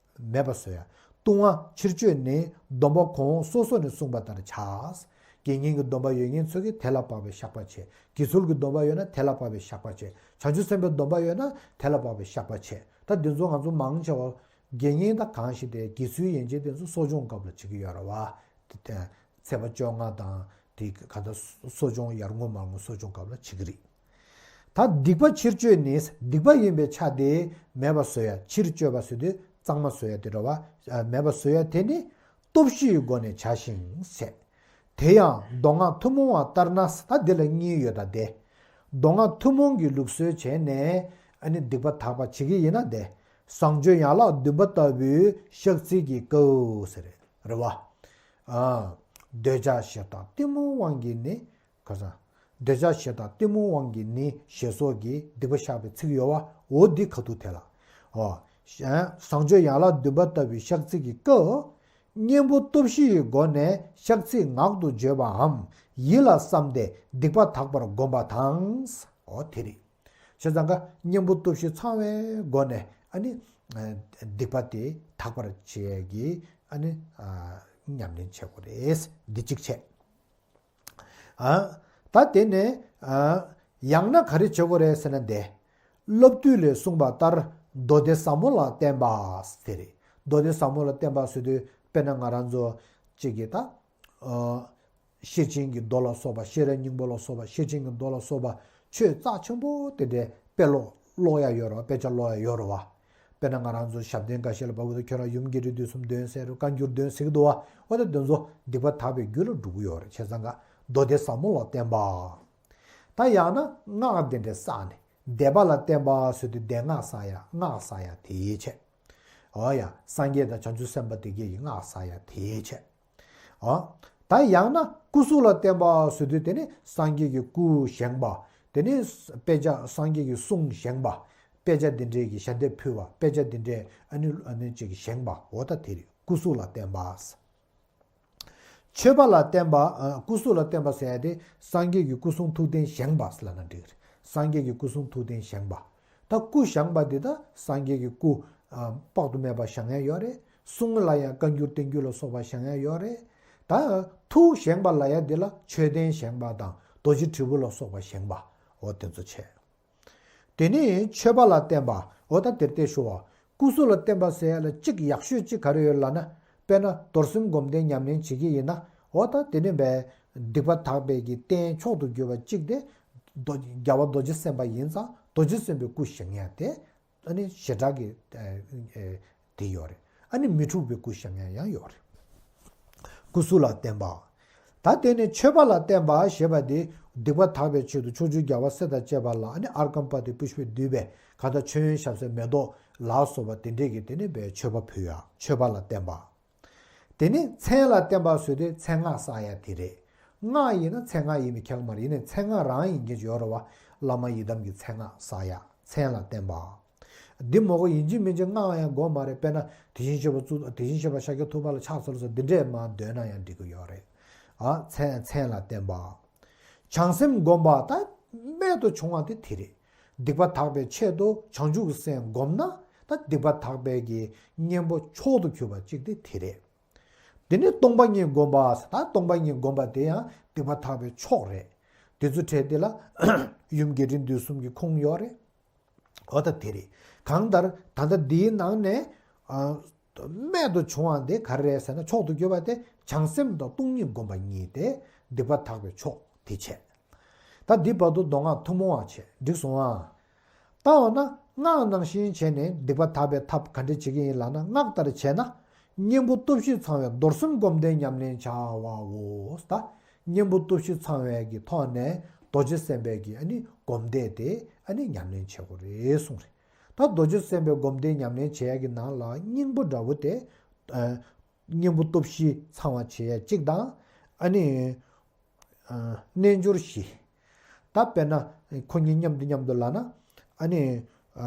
མེད་པ་བཟོ་ཡ། ལྟུང་བ་ཕྱིར་བཅོས་ནི་སྡོམ་པ་གོང་འོག་སོ་སོ་ནས་གསུངས་པ་ལྟར་བྱ། དགེ་བསྙེན་གྱི་སྡོམ་པ་ཡོད་མཁན་ཚོ་གིས་དེ་ལ་དཔག་པའི་བཤགས་པ་བྱེད། དགེ་ཚུལ་གྱི་སྡོམ་པ་ཡོད་ན་དེ་ལ་དཔག་པའི་བཤགས་པ་བྱེད། བྱང་ཆུབ་སེམས་དཔའི་སྡོམ་པ་ཡོད་ན་དེ་ལ་དཔག་པའི་བཤགས་པ་བྱེད། ད་འདི་ཚོ་ང་ཚོ་མང་ཆེ་བ་དགེ་བསྙེན་དང་གང་ཞིག་དེ་དགེ་ཚུལ་ཡན་ཆད་དེ་ཚོ་གསོ་སྦྱོང་སྐབས་ལ་བྱེད་ཀྱི་ཡོད་རེད་བ། དེ་ཚེས་པ་བཅོ་ལྔ་དང་དེ་ག་ད་གསོ་སྦྱོང་ཡར་ངོ་མར་ངོ་གསོ་སྦྱོང་སྐབས་ལ་བྱེད་ཀྱི་རེད། ད་སྡིག་པ་ཕྱིར་བཅོས་ནི། སྡིག་པ་ཡིན་པའི་ཆ་དེ་མེད་པ་བཟོ་ཡ། ཕྱིར་བཅོས་པ་ཟེར་དུས་གཙང་མ་བཟོ་ཡ་དེ་རེད་བ། མེད་པ་བཟོ་ཡ་དེ་ནི་སྟོབས་བཞིའི་སྒོ་ནས་བྱ་ཞིང་ཟེར། དེ་ཡང་མདོ་སྔགས་ཐུན་མོང་བ་ལྟར་ན། ད་འདི་ལ་གཉིས་ཡོད་ད་དེ། མདོ་སྔགས་ཐུན་མོང་གི་ལུགས་སྲོལ་བྱས་ནས་ཨ་ནི་སྡིག་པ་དག་པ་བྱེད་ཀྱི་ཡིན་ན་དེ། བཟང་སྤྱོད་ཡན་ལག་བདུན་པ་ལྟ་བུའི་བཤགས་ཚིག་གིས་བཀག་ཟེར་རེད་བ། ཨ། འདོད་ཆགས་ཞེ་སྡང་གཏི་མུག་དབང་གིས་ནི། ག་ས། འདོད་ཆགས་ཞེ་སྡང་གཏི་མུག་དབང་གིས་ནི་ཞེས་སོགས་ཀྱི་སྡིག་པ་བཤགས་པའི་ཚིག་ཡོད་བ། འོ་འདི་ཁ་ཐུག་དེ་ལ། འོ། བཟང་སྤྱོད་ཡན་ལག་བདུན་པ་ལྟ་བུའི་བཤགས་ཚིག་གིས་བཀག་གཉེན་པོ་སྟོབས་བཞི་ཡི་སྒོ་ནས་བཤགས་ཚིག་ངག་ཏུ་བརྗོད་པའམ་ཡིད་ལ་བསམས་ཏེ་སྡིག་པ་དག་པར་བསྒོམ་པ་དང་། འོ་དེ་རེད། བྱས་ཙང་ཀ་གཉེན་པོ་སྟོབས་བཞི་ཚང་བའི་སྒོ་ནས་ཨ་ནི། སྡིག་པ་དེ་དག་པར་བྱེད་ཡས་ཀྱི་ཨ་ནི། ཉམས་ལེན་བྱེད་དགོས་རེད། འདི་གཅིག་བྱས། ཨ། ད་དེ་ནས། ཨ། ཡང་ན་ག་རེ་བྱེད་དགོས་རེད་ཟེར་ན་དེ། སློབ་བཏུས་ལས་གསུངས་པ་ལྟར་མདོ་སྡེ་ཟབ་མོ་ལ་བརྟེན་པ་དེ་རེད། མདོ་སྡེ་ཟབ་མོ་ལ་བརྟེན་པ་ཟེར་དུས་དཔེར་ན་ང་རང་ཚོ་གཅིག་གིས་ད། ཨ། ཤེར་ཕྱིན་གྱི་མདོ་ལ་སོགས་པ། ཤེས་རབ་སྙིང་པོ་ལ་སོགས་པ། ཤེར་ཕྱིན་གྱི་མདོ་ལ་སོགས་པ་ཆོས་རྩ་ཆེན་པོ་དེ་འདྲའི་དཔེ་ཀློག་ཀློག་ཡ་ཡོད་རེད་བ། དཔེ་ཆ་ཀློག་ཡ་ཡོད་རེད་བ། དཔེར་ན་ང་རང་ཚོ་ཞབས་བརྟན་འགའ་ཤས་ལ་བབས་ཀྱི་འདུག་ཁྱོད་རང་ཡུམ་གྱི་རིགས་དུས་གསུམ་འདོན་ཟེར་རུ་བཀའ་འགྱུར་འདོན་ཟེར་གྱི་འདུག་བ། འོ་ད་དེ་ཚོ་སྡིག་པ་དག་པའི་རྒྱུ་ལ་འགྲོ་གི་ཡོད་རེད། བྱས་ཙང་ཀ་མདོ་སྡེ་ཟབ་མོ་ལ་བརྟེན་པ། ད་ཡང་ན་སྔགས་དེ་འདྲ་བསགས་ནས་བཟླས་པ་ལ་བརྟེན་པ་ཟེར་དུས་བཟླས་སྔགས་བསགས་ཡ། སྔགས་བསགས་ཡ་དེ་ཡིས་བྱས། འོ་ཡ། སངས་རྒྱས་དང་བྱང་ཆུབ་སེམས་དཔའ་དེ་གས་ཀྱི་སྔགས་བསགས་ཡ་དེ་ཡིས་བྱས། འོ། ད་ཡང་ན་སྐུ་གཟུགས་ལ་བརྟེན་པ་ཟེར་དུས་དེ་ནི་སངས་རྒྱས་ཀྱི་སྐུ་བཞེངས་པ། དེ་ནི་དཔེ་ཆ་སངས་རྒྱས་ཀྱི་གསུང་བཞེངས་པ། དཔེ་ཆ་འདི་འདྲའི་གི་ཞལ་འདེབས་ཕུལ་བ། དཔེ་ཆ་འདི་འདྲའི་ཨ་ནི་ཨ་ནི་ཅིག་བཞེངས་པ། འོ་ད་དེ་རེད། སྐུ་གཟུགས་ལ་བརྟེན་པ། མཆོད་པ་ལ་བརྟེན་པ། ཨ། སྐུ་གཟུགས་ལ་བརྟེན་པ་ཟེར་ཡ་དེ་སངས་རྒྱས་ཀྱི་སྐུ་གསུང་ཐུགས་རྟེན་བཞེངས་པ་ལབ་ན་འགྲིག་གི་རེད། སངས་རྒྱས་ཀྱི་སྐུ་གསུང་ཐུགས་རྟེན་བཞེངས་པ། ད་སྐུ་བཞེངས་པ་འདི་ད་སངས་རྒྱས་ཀྱི་སྐུ། ཨ། དཔག་ཏུ་མེད་པ་བཞེངས་ཡ་ཡོད་རེད། གསུང་ལ་ཡང་བཀའ་འགྱུར་བསྟན་འགྱུར་ལ་སོགས་པ་བཞེངས་ཡ་ཡོད་རེད། ད་ཐུགས་བཞེངས་པ་ལབ་ཡ་འདི་ལ་མཆོད་རྟེན་བཞེངས་པ་དང་རྡོ་རྗེ་དྲིལ་བུ་ལ་སོགས་པ་བཞེངས་པ། འོ་དེ་ཚོ་བྱས། དེ་ནས་མཆོད་པ་ལ་བརྟེན་པ། འོ་ད་དེར་བལྟས་ཞུ་བ། སྐུ་གཟུགས་ལ་བརྟེན་པ་ཟེར་ཡ་ལ་གཅིག་ཡག་ཤོས་གཅིག་ག་རེ་ཡོད་ལབ་ན། དཔེར་ན་རྡོར་སེམས་སྒོམ་བཟླས་ཉམས་ལེན་བྱེད་ཀྱི་ཡིན་ན། འོ་ད་དེ་ནས་བས་སྡིག་པ་དག་པའི་གི་རྟེན་མཆོག་ཏུ་གྱུར་པ་གཅིག་དེ། རྒྱལ་བ་རྡོ་རྗེ་སེམས་དཔའ་ཡིན་ཙང་རྡོ་རྗེ་སེམས་དཔའི་སྐུ་བཞེངས་ཡ་དེ། ཨ་ནི་ཞེ་དྲག་གི་ཨ་ཨ་དེ་ཡོད་རེད། ཨ་ནི་མི་འཁྲུགས་པའི་སྐུ་བཞེངས་ཡ་ཡང་ཡོད་རེད། སྐུ་གཟུགས་ལ་བརྟེན་པ། ད་དེ་ནས་མཆོད་པ་ལ་བརྟེན་པ་ཞེས་པ་དེ་སྡིག་པ་དག་པའི་ཆེད་དུ་ཕྱོགས་བཅུའི་རྒྱལ་བ་སྲས་དང་བཅས་པ་ལ་ཨ་ནི་ཨརྒྷཾ་པཱ་ཏི་པུཥྤེ་བསྡུས་པའི་གང་ལྟར་མཆོད་ཡོན་ཞབས་བསིལ་མེ་ཏོག་ལ་སོགས་པ་དེ་འདྲས་ཀྱི་དེ་ནས་བས་མཆོད་པ་ཕུལ་ཡ། མཆོད་པ་ལ་བརྟེན་པ། དེ་ནས་མཚན་ལ་བརྟེན་པ་ཟེར་དུས་མཚན་སྔགས་བསགས་ཡ་དེ་རེད། སྔགས་ཡིན་ན་མཚན་སྔགས་ཡིན་པའི་ཁྱད་པར་མ་རེད། ཡིན་ནའི་མཚན་སྔགས་རང་ཡིན་གྱི་ཡོད་རེད་བ། བླ་མ་ཡི་དམ་གྱི་མཚན་སྔགས་བསགས་ཡ། མཚན་ལ་བརྟེན་པ། འདི་མོ་གོ་ཡིན་གཅིག་མིན་གཅིག་སྔགས་ཡང་དགོས་མ་རེད། དཔེར་ན་དེ་བཞིན་གཤེགས་པ་གཙུག་དེ་བཞིན་གཤེགས་པ་ཤཱཀྱ་ཐུབ་པ་ལ་ཕྱག་འཚལ་ལོ་སོགས་འདི་འདྲས་མར་འདོན་ན་ཡང་འགྲིག་གི་ཡོད་རེད། ཨ། མཚན་མཚན་ལ་བརྟེན་པ། བྱང་སེམས་བསྒོམ་པ། ད་རྨད་དུ་བྱུང་བ་དེ་དེ་རེད། སྡིག་པ་དག་པའི་ཆེད་དུ་བྱང་ཆུབ་ཀྱི་སེམས་བསྒོམས་ན། ད་སྡིག་པ་དག་པའི་གི་གཉེན་པོ་མཆོག་ཏུ་གྱུར་པ་གཅིག་དེ་དེ་རེད། དེ་ནས་སྟོང་པ་ཉིད་བསྒོམ་པ། ད་སྟོང་པ་ཉིད་བསྒོམ་པ་དེ་ཡང་སྡིག་པ་དག་པའི་མཆོག་རེད། དེ་ཚོ་གྲས་དེ་ལ་ཡུམ་རྒྱས་འབྲིང་བསྡུས་གསུམ་གྱི་ཁུངས་ཡོད་རེད། འོ་ད་དེ་རེད། གང་ལྟར་ད་ལྟ་འདིའི་ནང་ནས་ཨ་རྨད་དུ་བྱུང་བ་འདི་ག་རེ་རེད་ཟེར་ན། མཆོག་ཏུ་གྱུར་པ་དེ་བྱང་སེམས་དང་སྟོང་ཉིད་བསྒོམ་པ་གཉིས་ཏེ། སྡིག་པ་དག་པའི་མཆོག་དེ་བྱས། ད་འདི་བར་དུ་མདོ་སྔགས་ཐུན་མོང་བ་བྱས། འགྲིག་སོང་ཨ། ད་འོ་ན་སྔགས་ནང་བཞིན་བྱས་ནས་སྡིག་པ་དག་པའི་ཐབས་ག་འདྲ་བྱེད་ཀྱི་ཡིན་ལབ་ན། སྔགས་ལྟར་བྱས་ན། གཉེན་པོ་སྟོབས་བཞི་ཚང་བའི་རྡོར་སེམས་བསྒོམ་བཟླས་ཉམས་ལེན་བྱའོ། ད་གཉེན་པོ་སྟོབས་བཞི་ཚང་བའི་གི་ཐོག་ནས་རྡོ་རྗེ་སེམས་དཔའི་གི་ཨ་ནི་བསྒོམ་བཟླས་དེ་ཨ་ནི་ཉམས་ལེན་བྱེད་དགོས་རེད་གསུངས་རེད། ད་རྡོ་རྗེ་སེམས་དཔའི་བསྒོམ་བཟླས་ཉམས་ལེན་བྱེད་ཡ་གི་ནང་ལ་སྙིང་པོ་འདྲ་བོ་དེ། ཨ་གཉེན་པོ་སྟོབས་བཞི་ཚང་བ་བྱེད་ཡ་གཅིག་དང་། ཨ་ནི་ཨ་རྣལ་འབྱོར་བཞི། ད་དཔེར་ན་ཁོ་གཉིས་མཉམ་དུ་མཉམ་དུ་ལབ་ན། ཨ་ནི་ཨ་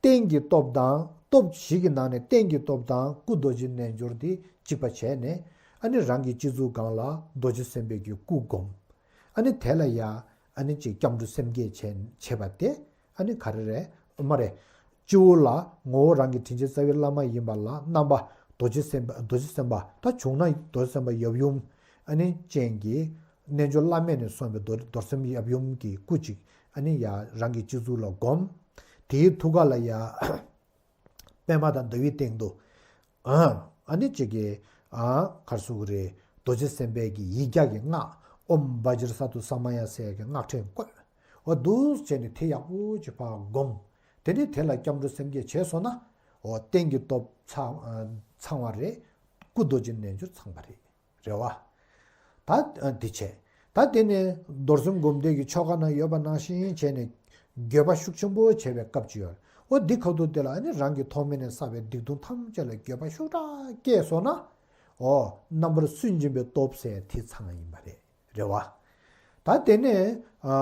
རྟེན་གྱི་སྟོབས་དང་། སྟོབས་བཞི་གི་ནང་ནས་རྟེན་གྱི་སྟོབས་དང་སྐུ་རྡོ་རྗེ་རྣལ་འབྱོར་དེ་གཅིག་པ་བྱས་ནས། ཨ་ནི་རང་གི་སྤྱི་གཙུག་སྒང་ལ་རྡོ་རྗེ་སེམས་དཔའི་གི་སྐུ་བསྒོམ། ཨ་ནི་དེ་ལ་ཡ་ཨ་ནི་ཅིག་སྐྱབས་འགྲོ་སེམས་བསྐྱེད་བྱས་བྱས་པ་དེ་ཨ་ནི་ག་རེ་རེད། མ་རེད། སྤྱི་བོ་ལ་ངོ་བོ་རང་གི་དྲིན་ཅན་རྩ་བའི་བླ་མ་ཡིན་པ་ལ་རྣམ་པ་རྡོ་རྗེ་སེམས་དཔའ། རྡོ་རྗེ་སེམས་དཔའ། ད་བྱུང་ན་རྡོ་རྗེ་སེམས་དཔའ་ཡབ་ཡུམ་ཨ་ནི་ཅན་གྱི་རྣལ་འབྱོར་བླ་མེད་ནས་གསུངས་པའི་རྡོ་རྡོར་སེམས་ཡབ་ཡུམ་གྱི་སྐུ་ཅིག་ཨ་ནི་ཡ་རང་གི་སྤྱི་གཙུག་ལ་བསྒོམ། དེའི་ཐུགས་ཀ་ལ་ཡ་པདྨ་དང་ཟླ་བའི་སྟེང་དུ་ཨ་ཨ་ནི་ཅིག་གི་ཨ་ག་རེ་ཟེར་དགོས་རེད། རྡོ་རྗེ་སེམས་དཔའི་གི་ཡིག་བརྒྱ་གི་སྔགས། ཨོཾ་བཛྲ་སཏྭ་ས་མ་ཡ་ཟེར་གྱི་སྔགས་ཕྲེང་བཀོད། འོ་འདུག་བྱས་ནས་དེ་ཡག་པོ་ཅིག་ཕར་བསྒོམ། དེ་ནས་དེ་ལ་སྐྱབས་འགྲོ་སེམས་བསྐྱེད་བྱས་སོང་ན། འོ་རྟེན་གྱི་སྟོབས་ཚང་ཚང་བ་རེད། སྐུ་རྡོ་རྗེ་རྣལ་འབྱོར་ཚང་བ་རེད། རེད་བ། ད་འདི་བྱས། ད་དེ་ནས་རྡོར་སེམས་བསྒོམ་བཟླས་ཀྱི་ཆོ་ག་ན་ཡོད་པ་ནང་བཞིན་བྱས་ནས། འགྱོད་པ་ཤུགས་ཆེན་པོ་བྱས་པའི་སྐབས་ཅིག་ཡོད། འོ་འདི་ཁ་ཐུག་དེ་ལ་ཨ་ནི་རང་གི་ཐོག་མེད་ནས་བསགས་པའི་སྡིག་ལྟུང་ཐམས་ཅད་ལ་འགྱོད་པ་ཤུགས་དྲག་སྐྱེས་སོང་ན། འོ་རྣམ་པར་སུན་འབྱིན་པའི་སྟོབས་ཟེར་དེ་ཚང་ཡིན་པ་རེད། རེད་བ། ད་དེ་ནས་ཨ་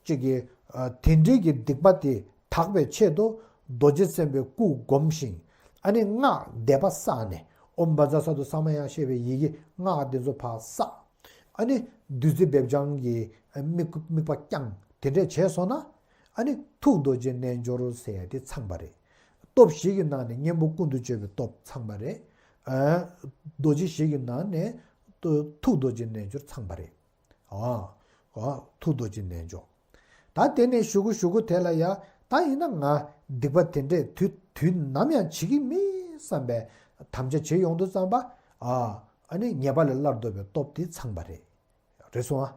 གཅིག་གིས་ཨ་དེ་འདྲའི་གི་སྡིག་པ་དེ་དག་པའི་ཆེད་དུ་རྡོ་རྗེ་སེམས་དཔའི་སྐུ་བསྒོམ་ཞིང་། ཨ་ནི་སྔགས་བཟླས་པ་བསགས་ནས། ཨོཾ་བཛྲ་སཏྭ་ས་མ་ཡ་ཞེས་པའི་ཡི་གེ་སྔགས་དེ་ཚོ་ཕར་བསགས། ཨ་ནི་བདུད་རྩི་སྦས་སྦྱང་གི་དམིགས་དམིགས་པ་བསྐྱངས། དེ་འདྲས་བྱས་སོང་ན། ཨ་ནི་ཐུགས་རྡོ་རྗེ་རྣལ་འབྱོར་ཟེར་ཡ་དེ་ཚང་པ་རེད། སྟོབས་བཞི་གི་ནང་ནས་གཉེན་པོ་ཀུན་ཏུ་སྤྱོད་པའི་སྟོབས་ཚང་པ་རེད། ཨ་རྡོ་རྗེ་བཞི་གི་ནང་ནས་ཐུགས་རྡོ་རྗེ་རྣལ་འབྱོར་ཚང་པ་རེད། ཨ་ཨ་ཐུགས་རྡོ་རྗེ་རྣལ་འབྱོར། ད་དེ་ནས་གཞུག་གུ་གཞུག་གུ་དེ་ལ་ཡ། ད་ཡིན་ན་ང་སྡིག་པ་དེ་འདྲས་དུས་དུས་ནམ་ཡང་བྱེད་ཀྱི་མིན་བསམ་པའི་དམ་བཅའ་བྱེད་ཡོང་དུས་ཙམ་པ། ཨ་ཨ་ནི་ཉེས་པ་ལས་སླར་ལྡོག་པའི་སྟོབས་དེ་ཚང་པ་རེད། རེད་སོང་ཨ།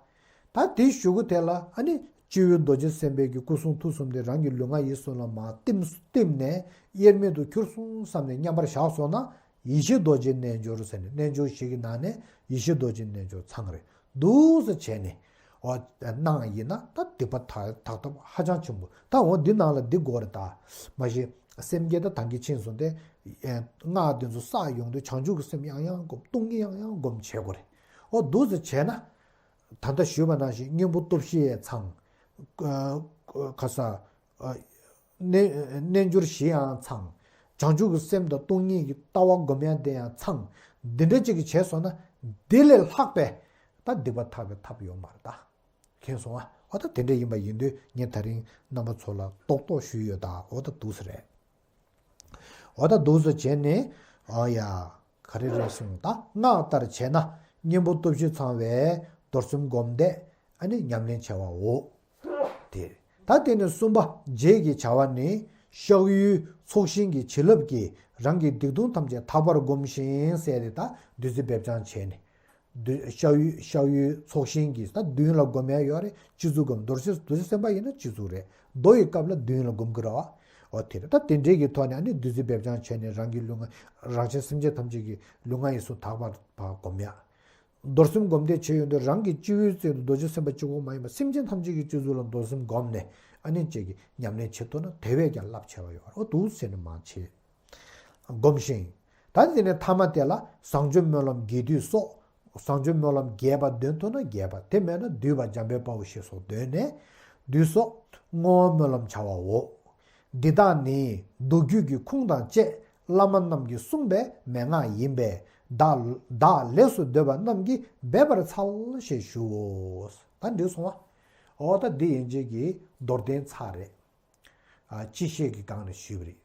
ད་དེའི་གཞུག་གུ་དེ་ལ་ཨ་ནི་སྤྱི་བོའི་རྡོ་རྗེ་སེམས་དཔའི་གི་སྐུ་གསུང་ཐུགས་གསུམ་དེ་རང་གི་ལུས་ངག་ཡིད་གསུམ་ལ་མར་བསྟིམ་བསྟིམ་ནས་དབྱེར་མེད་དུ་གྱུར་སོང་བསམ་ནས་མཉམ་པར་བཞག་སོང་ན། ཡེ་ཤེས་རྡོ་རྗེ་རྣལ་འབྱོར་ཟེར་ནས། རྣལ་འབྱོར་བཞི་གི་ནང་ནས་ཡེ་ཤེས་རྡོ་རྗེ་རྣལ་འབྱོར་ཚང་རེད། འདུག་སེ་བྱས་ནས་འོ་གནང་ཡིན་ན། ད་སྡིག་པ་དག་དག་ཐབས་ཧ་ཅང་ཆེན་པོ། ད་འོ་འདི་ནང་ལ་འདི་དགོས་རེད། ད་མ་གཞི་སེམས་བསྐྱེད་ད་ཐང་གི་ཆིངས་སོང་སྟེ། སྔགས་འདི་ཚོ་བསགས་ཡོང་དུས་བྱང་ཆུབ་ཀྱི་སེམས་ཡང་ཡང་བསྒོམ། སྟོང་ཉིད་ཡང་ཡང་བསྒོམ་བྱེད་དགོས་རེད། འོ་འདུག་སེ་བྱས་ན། ད་ལྟ་ཞུས་པ་ནང་བཞིན་གཉེན་པོ་སྟོབས་བཞི་ཡས་ཚང་། ཨ་ཁ་ས། ཨ་རྣལ་རྣལ་འབྱོར་བཞི་ཡང་ཚང་། བྱང་ཆུབ་ཀྱི་སེམས་དང་སྟོང་ཉིད་ཀྱི་ལྟ་བ་སྒོམ་ཡ་དེ་ཡང་ཚང་། འདི་འདྲ་གཅིག་གིས་བྱས་སོང་ན། འདི་ལས་ལྷག་པའི་ད་སྡིག་པ་དག་པའི་ཐབས་ཡོད་མ་རེད་ད། མཁྱེན་སོང་ཨ། འོ་ད་དེ་འདྲ་ཡིན་པ་ཡིན་དུས་ངས་ད་རིང་རྣམ་པ་ཚོ་ལ་རྡོག་རྡོག་ཞུས་ཡོད་ད། འོ་ད་འདུག་སེ་རེད། འོ་ད་འདུག་སེ་བྱས་ནས། ཨ་ཡ། ག་རེ་རེད་གསུངས། ད་སྔགས་ལྟར་བྱས་ན། གཉེན་པོ་སྟོབས་བཞི་ཚང་བའི་རྡོར་སེམས་བསྒོམ་བཟླས་ཨ་ནི་ཉམས་ལེན་བྱ་བའོ། དེ། ད་དེ་ནས་གསུམ་པ་རྗེས་ཀྱི་བྱ་བ་ནི། གཤགས་ཡུལ་ཚོགས་ཞིང་གི་བྱིན་རླབས་ཀྱིས། རང་གི་སྡིག་ལྟུང་ཐམས་ཅད་དག་པར་བསྒོམ་ཞིང་ཟེར་ཏེ། ད་བདུད་རྩི་སྦས་སྦྱང་བྱས་ནས། བདུད་གཤགས་ཡུལ་གཤགས་ཡུལ་ཚོགས་ཞིང་གི། ད་མདུན་ལ་བསྒོམ་ཡ་ཡོད་རེད། སྤྱི་གཙུག་བསྒོམ། རྡོ་རྗེ་རྡོ་རྗེ་སེམས་དཔའ་ཡིན་ན་སྤྱི་གཙུག་རེད། མདོ་ཡི་སྐབས་ལ་མདུན་ལ་བསྒོམ་གི་རེད་བ། འོ་དེ་རེད། ད་དེ་འདྲའི་གི་ཐོག་ནས་ཨ་ནི་བདུད་རྩི་སྦས་སྦྱང་བྱས་ནས་རང་གི་ལུས་ངག་རང་གཞན་སེམས་ཅན་ཐམས་ཅད་ཀྱི་ལུས་ངག་ཡིད་གསུམ་དག་པར་བསྒོམ་ཡ། རྡོར་སེམས་བསྒོམ་བཟླས་བྱས་ཡོང་དུས་རང་གི་སྤྱི་བོའི་རྩེ་དུ་རྡོ་རྗེ་སེམས་དཔའ་གཅིག་པོ་མ་ཡིན་པར་སེམས་ཅན་ཐམས་ཅད་ཀྱི་སྤྱི་གཙུག་ལ་རྡོར་སེམས་བསྒོམས་ནས་ཨ་ནི་ཅིག་གི་ཉམས་ལེན་བྱེད་ཐུབ་ན་དེ་བས་ཀྱང་རླབས་ཆེ་བ་ཡོད་རེད། འོ་འདུག་སེ་ནས་མར་བྱེད། བསྒོམ་ཞིང་། ད་དེ་ནས་ཐ་མ་དེ་ལ་བཟང་སྤྱོད་སྨོན་ལམ་རྒྱས་བསྡུས་སོགས། བཟང་སྤྱོད་སྨོན་ལམ་རྒྱས་པ་འདོན་ཐུབ་ན་རྒྱས་པ། དེ་མེད་ན་བསྡུས་པ་འཇམ་དཔལ་དཔའ་བོ་ཞེས་སོགས་འདོན་ནས། བསྡུས་སོགས་བསྔོ་བ་སྨོན་ལམ་བྱ་བའོ། འདི་དག་ནི་མདོ་རྒྱུད་ཀྱི་ཁུངས་དང་བཅས་བླ་མ་རྣམས་ཀྱིས་གསུངས་པའི་མན་ངག་ཡིན་པས། བདག་བདག་ལེགས་སུ་འདོད་པ་རྣམས་ཀྱིས་འབད་པར་འཚལ་ཞེས་ཞུའོ། ད་འགྲིག་སོང་བ། འོ་ད་འདི་ཡན་ཆད་ཀྱི་མདོར་བསྟན་ཚར་རེད། ཨ་སྤྱི་བཤད་ཀྱི་སྒང་ནས་ཞུས་པ་རེད།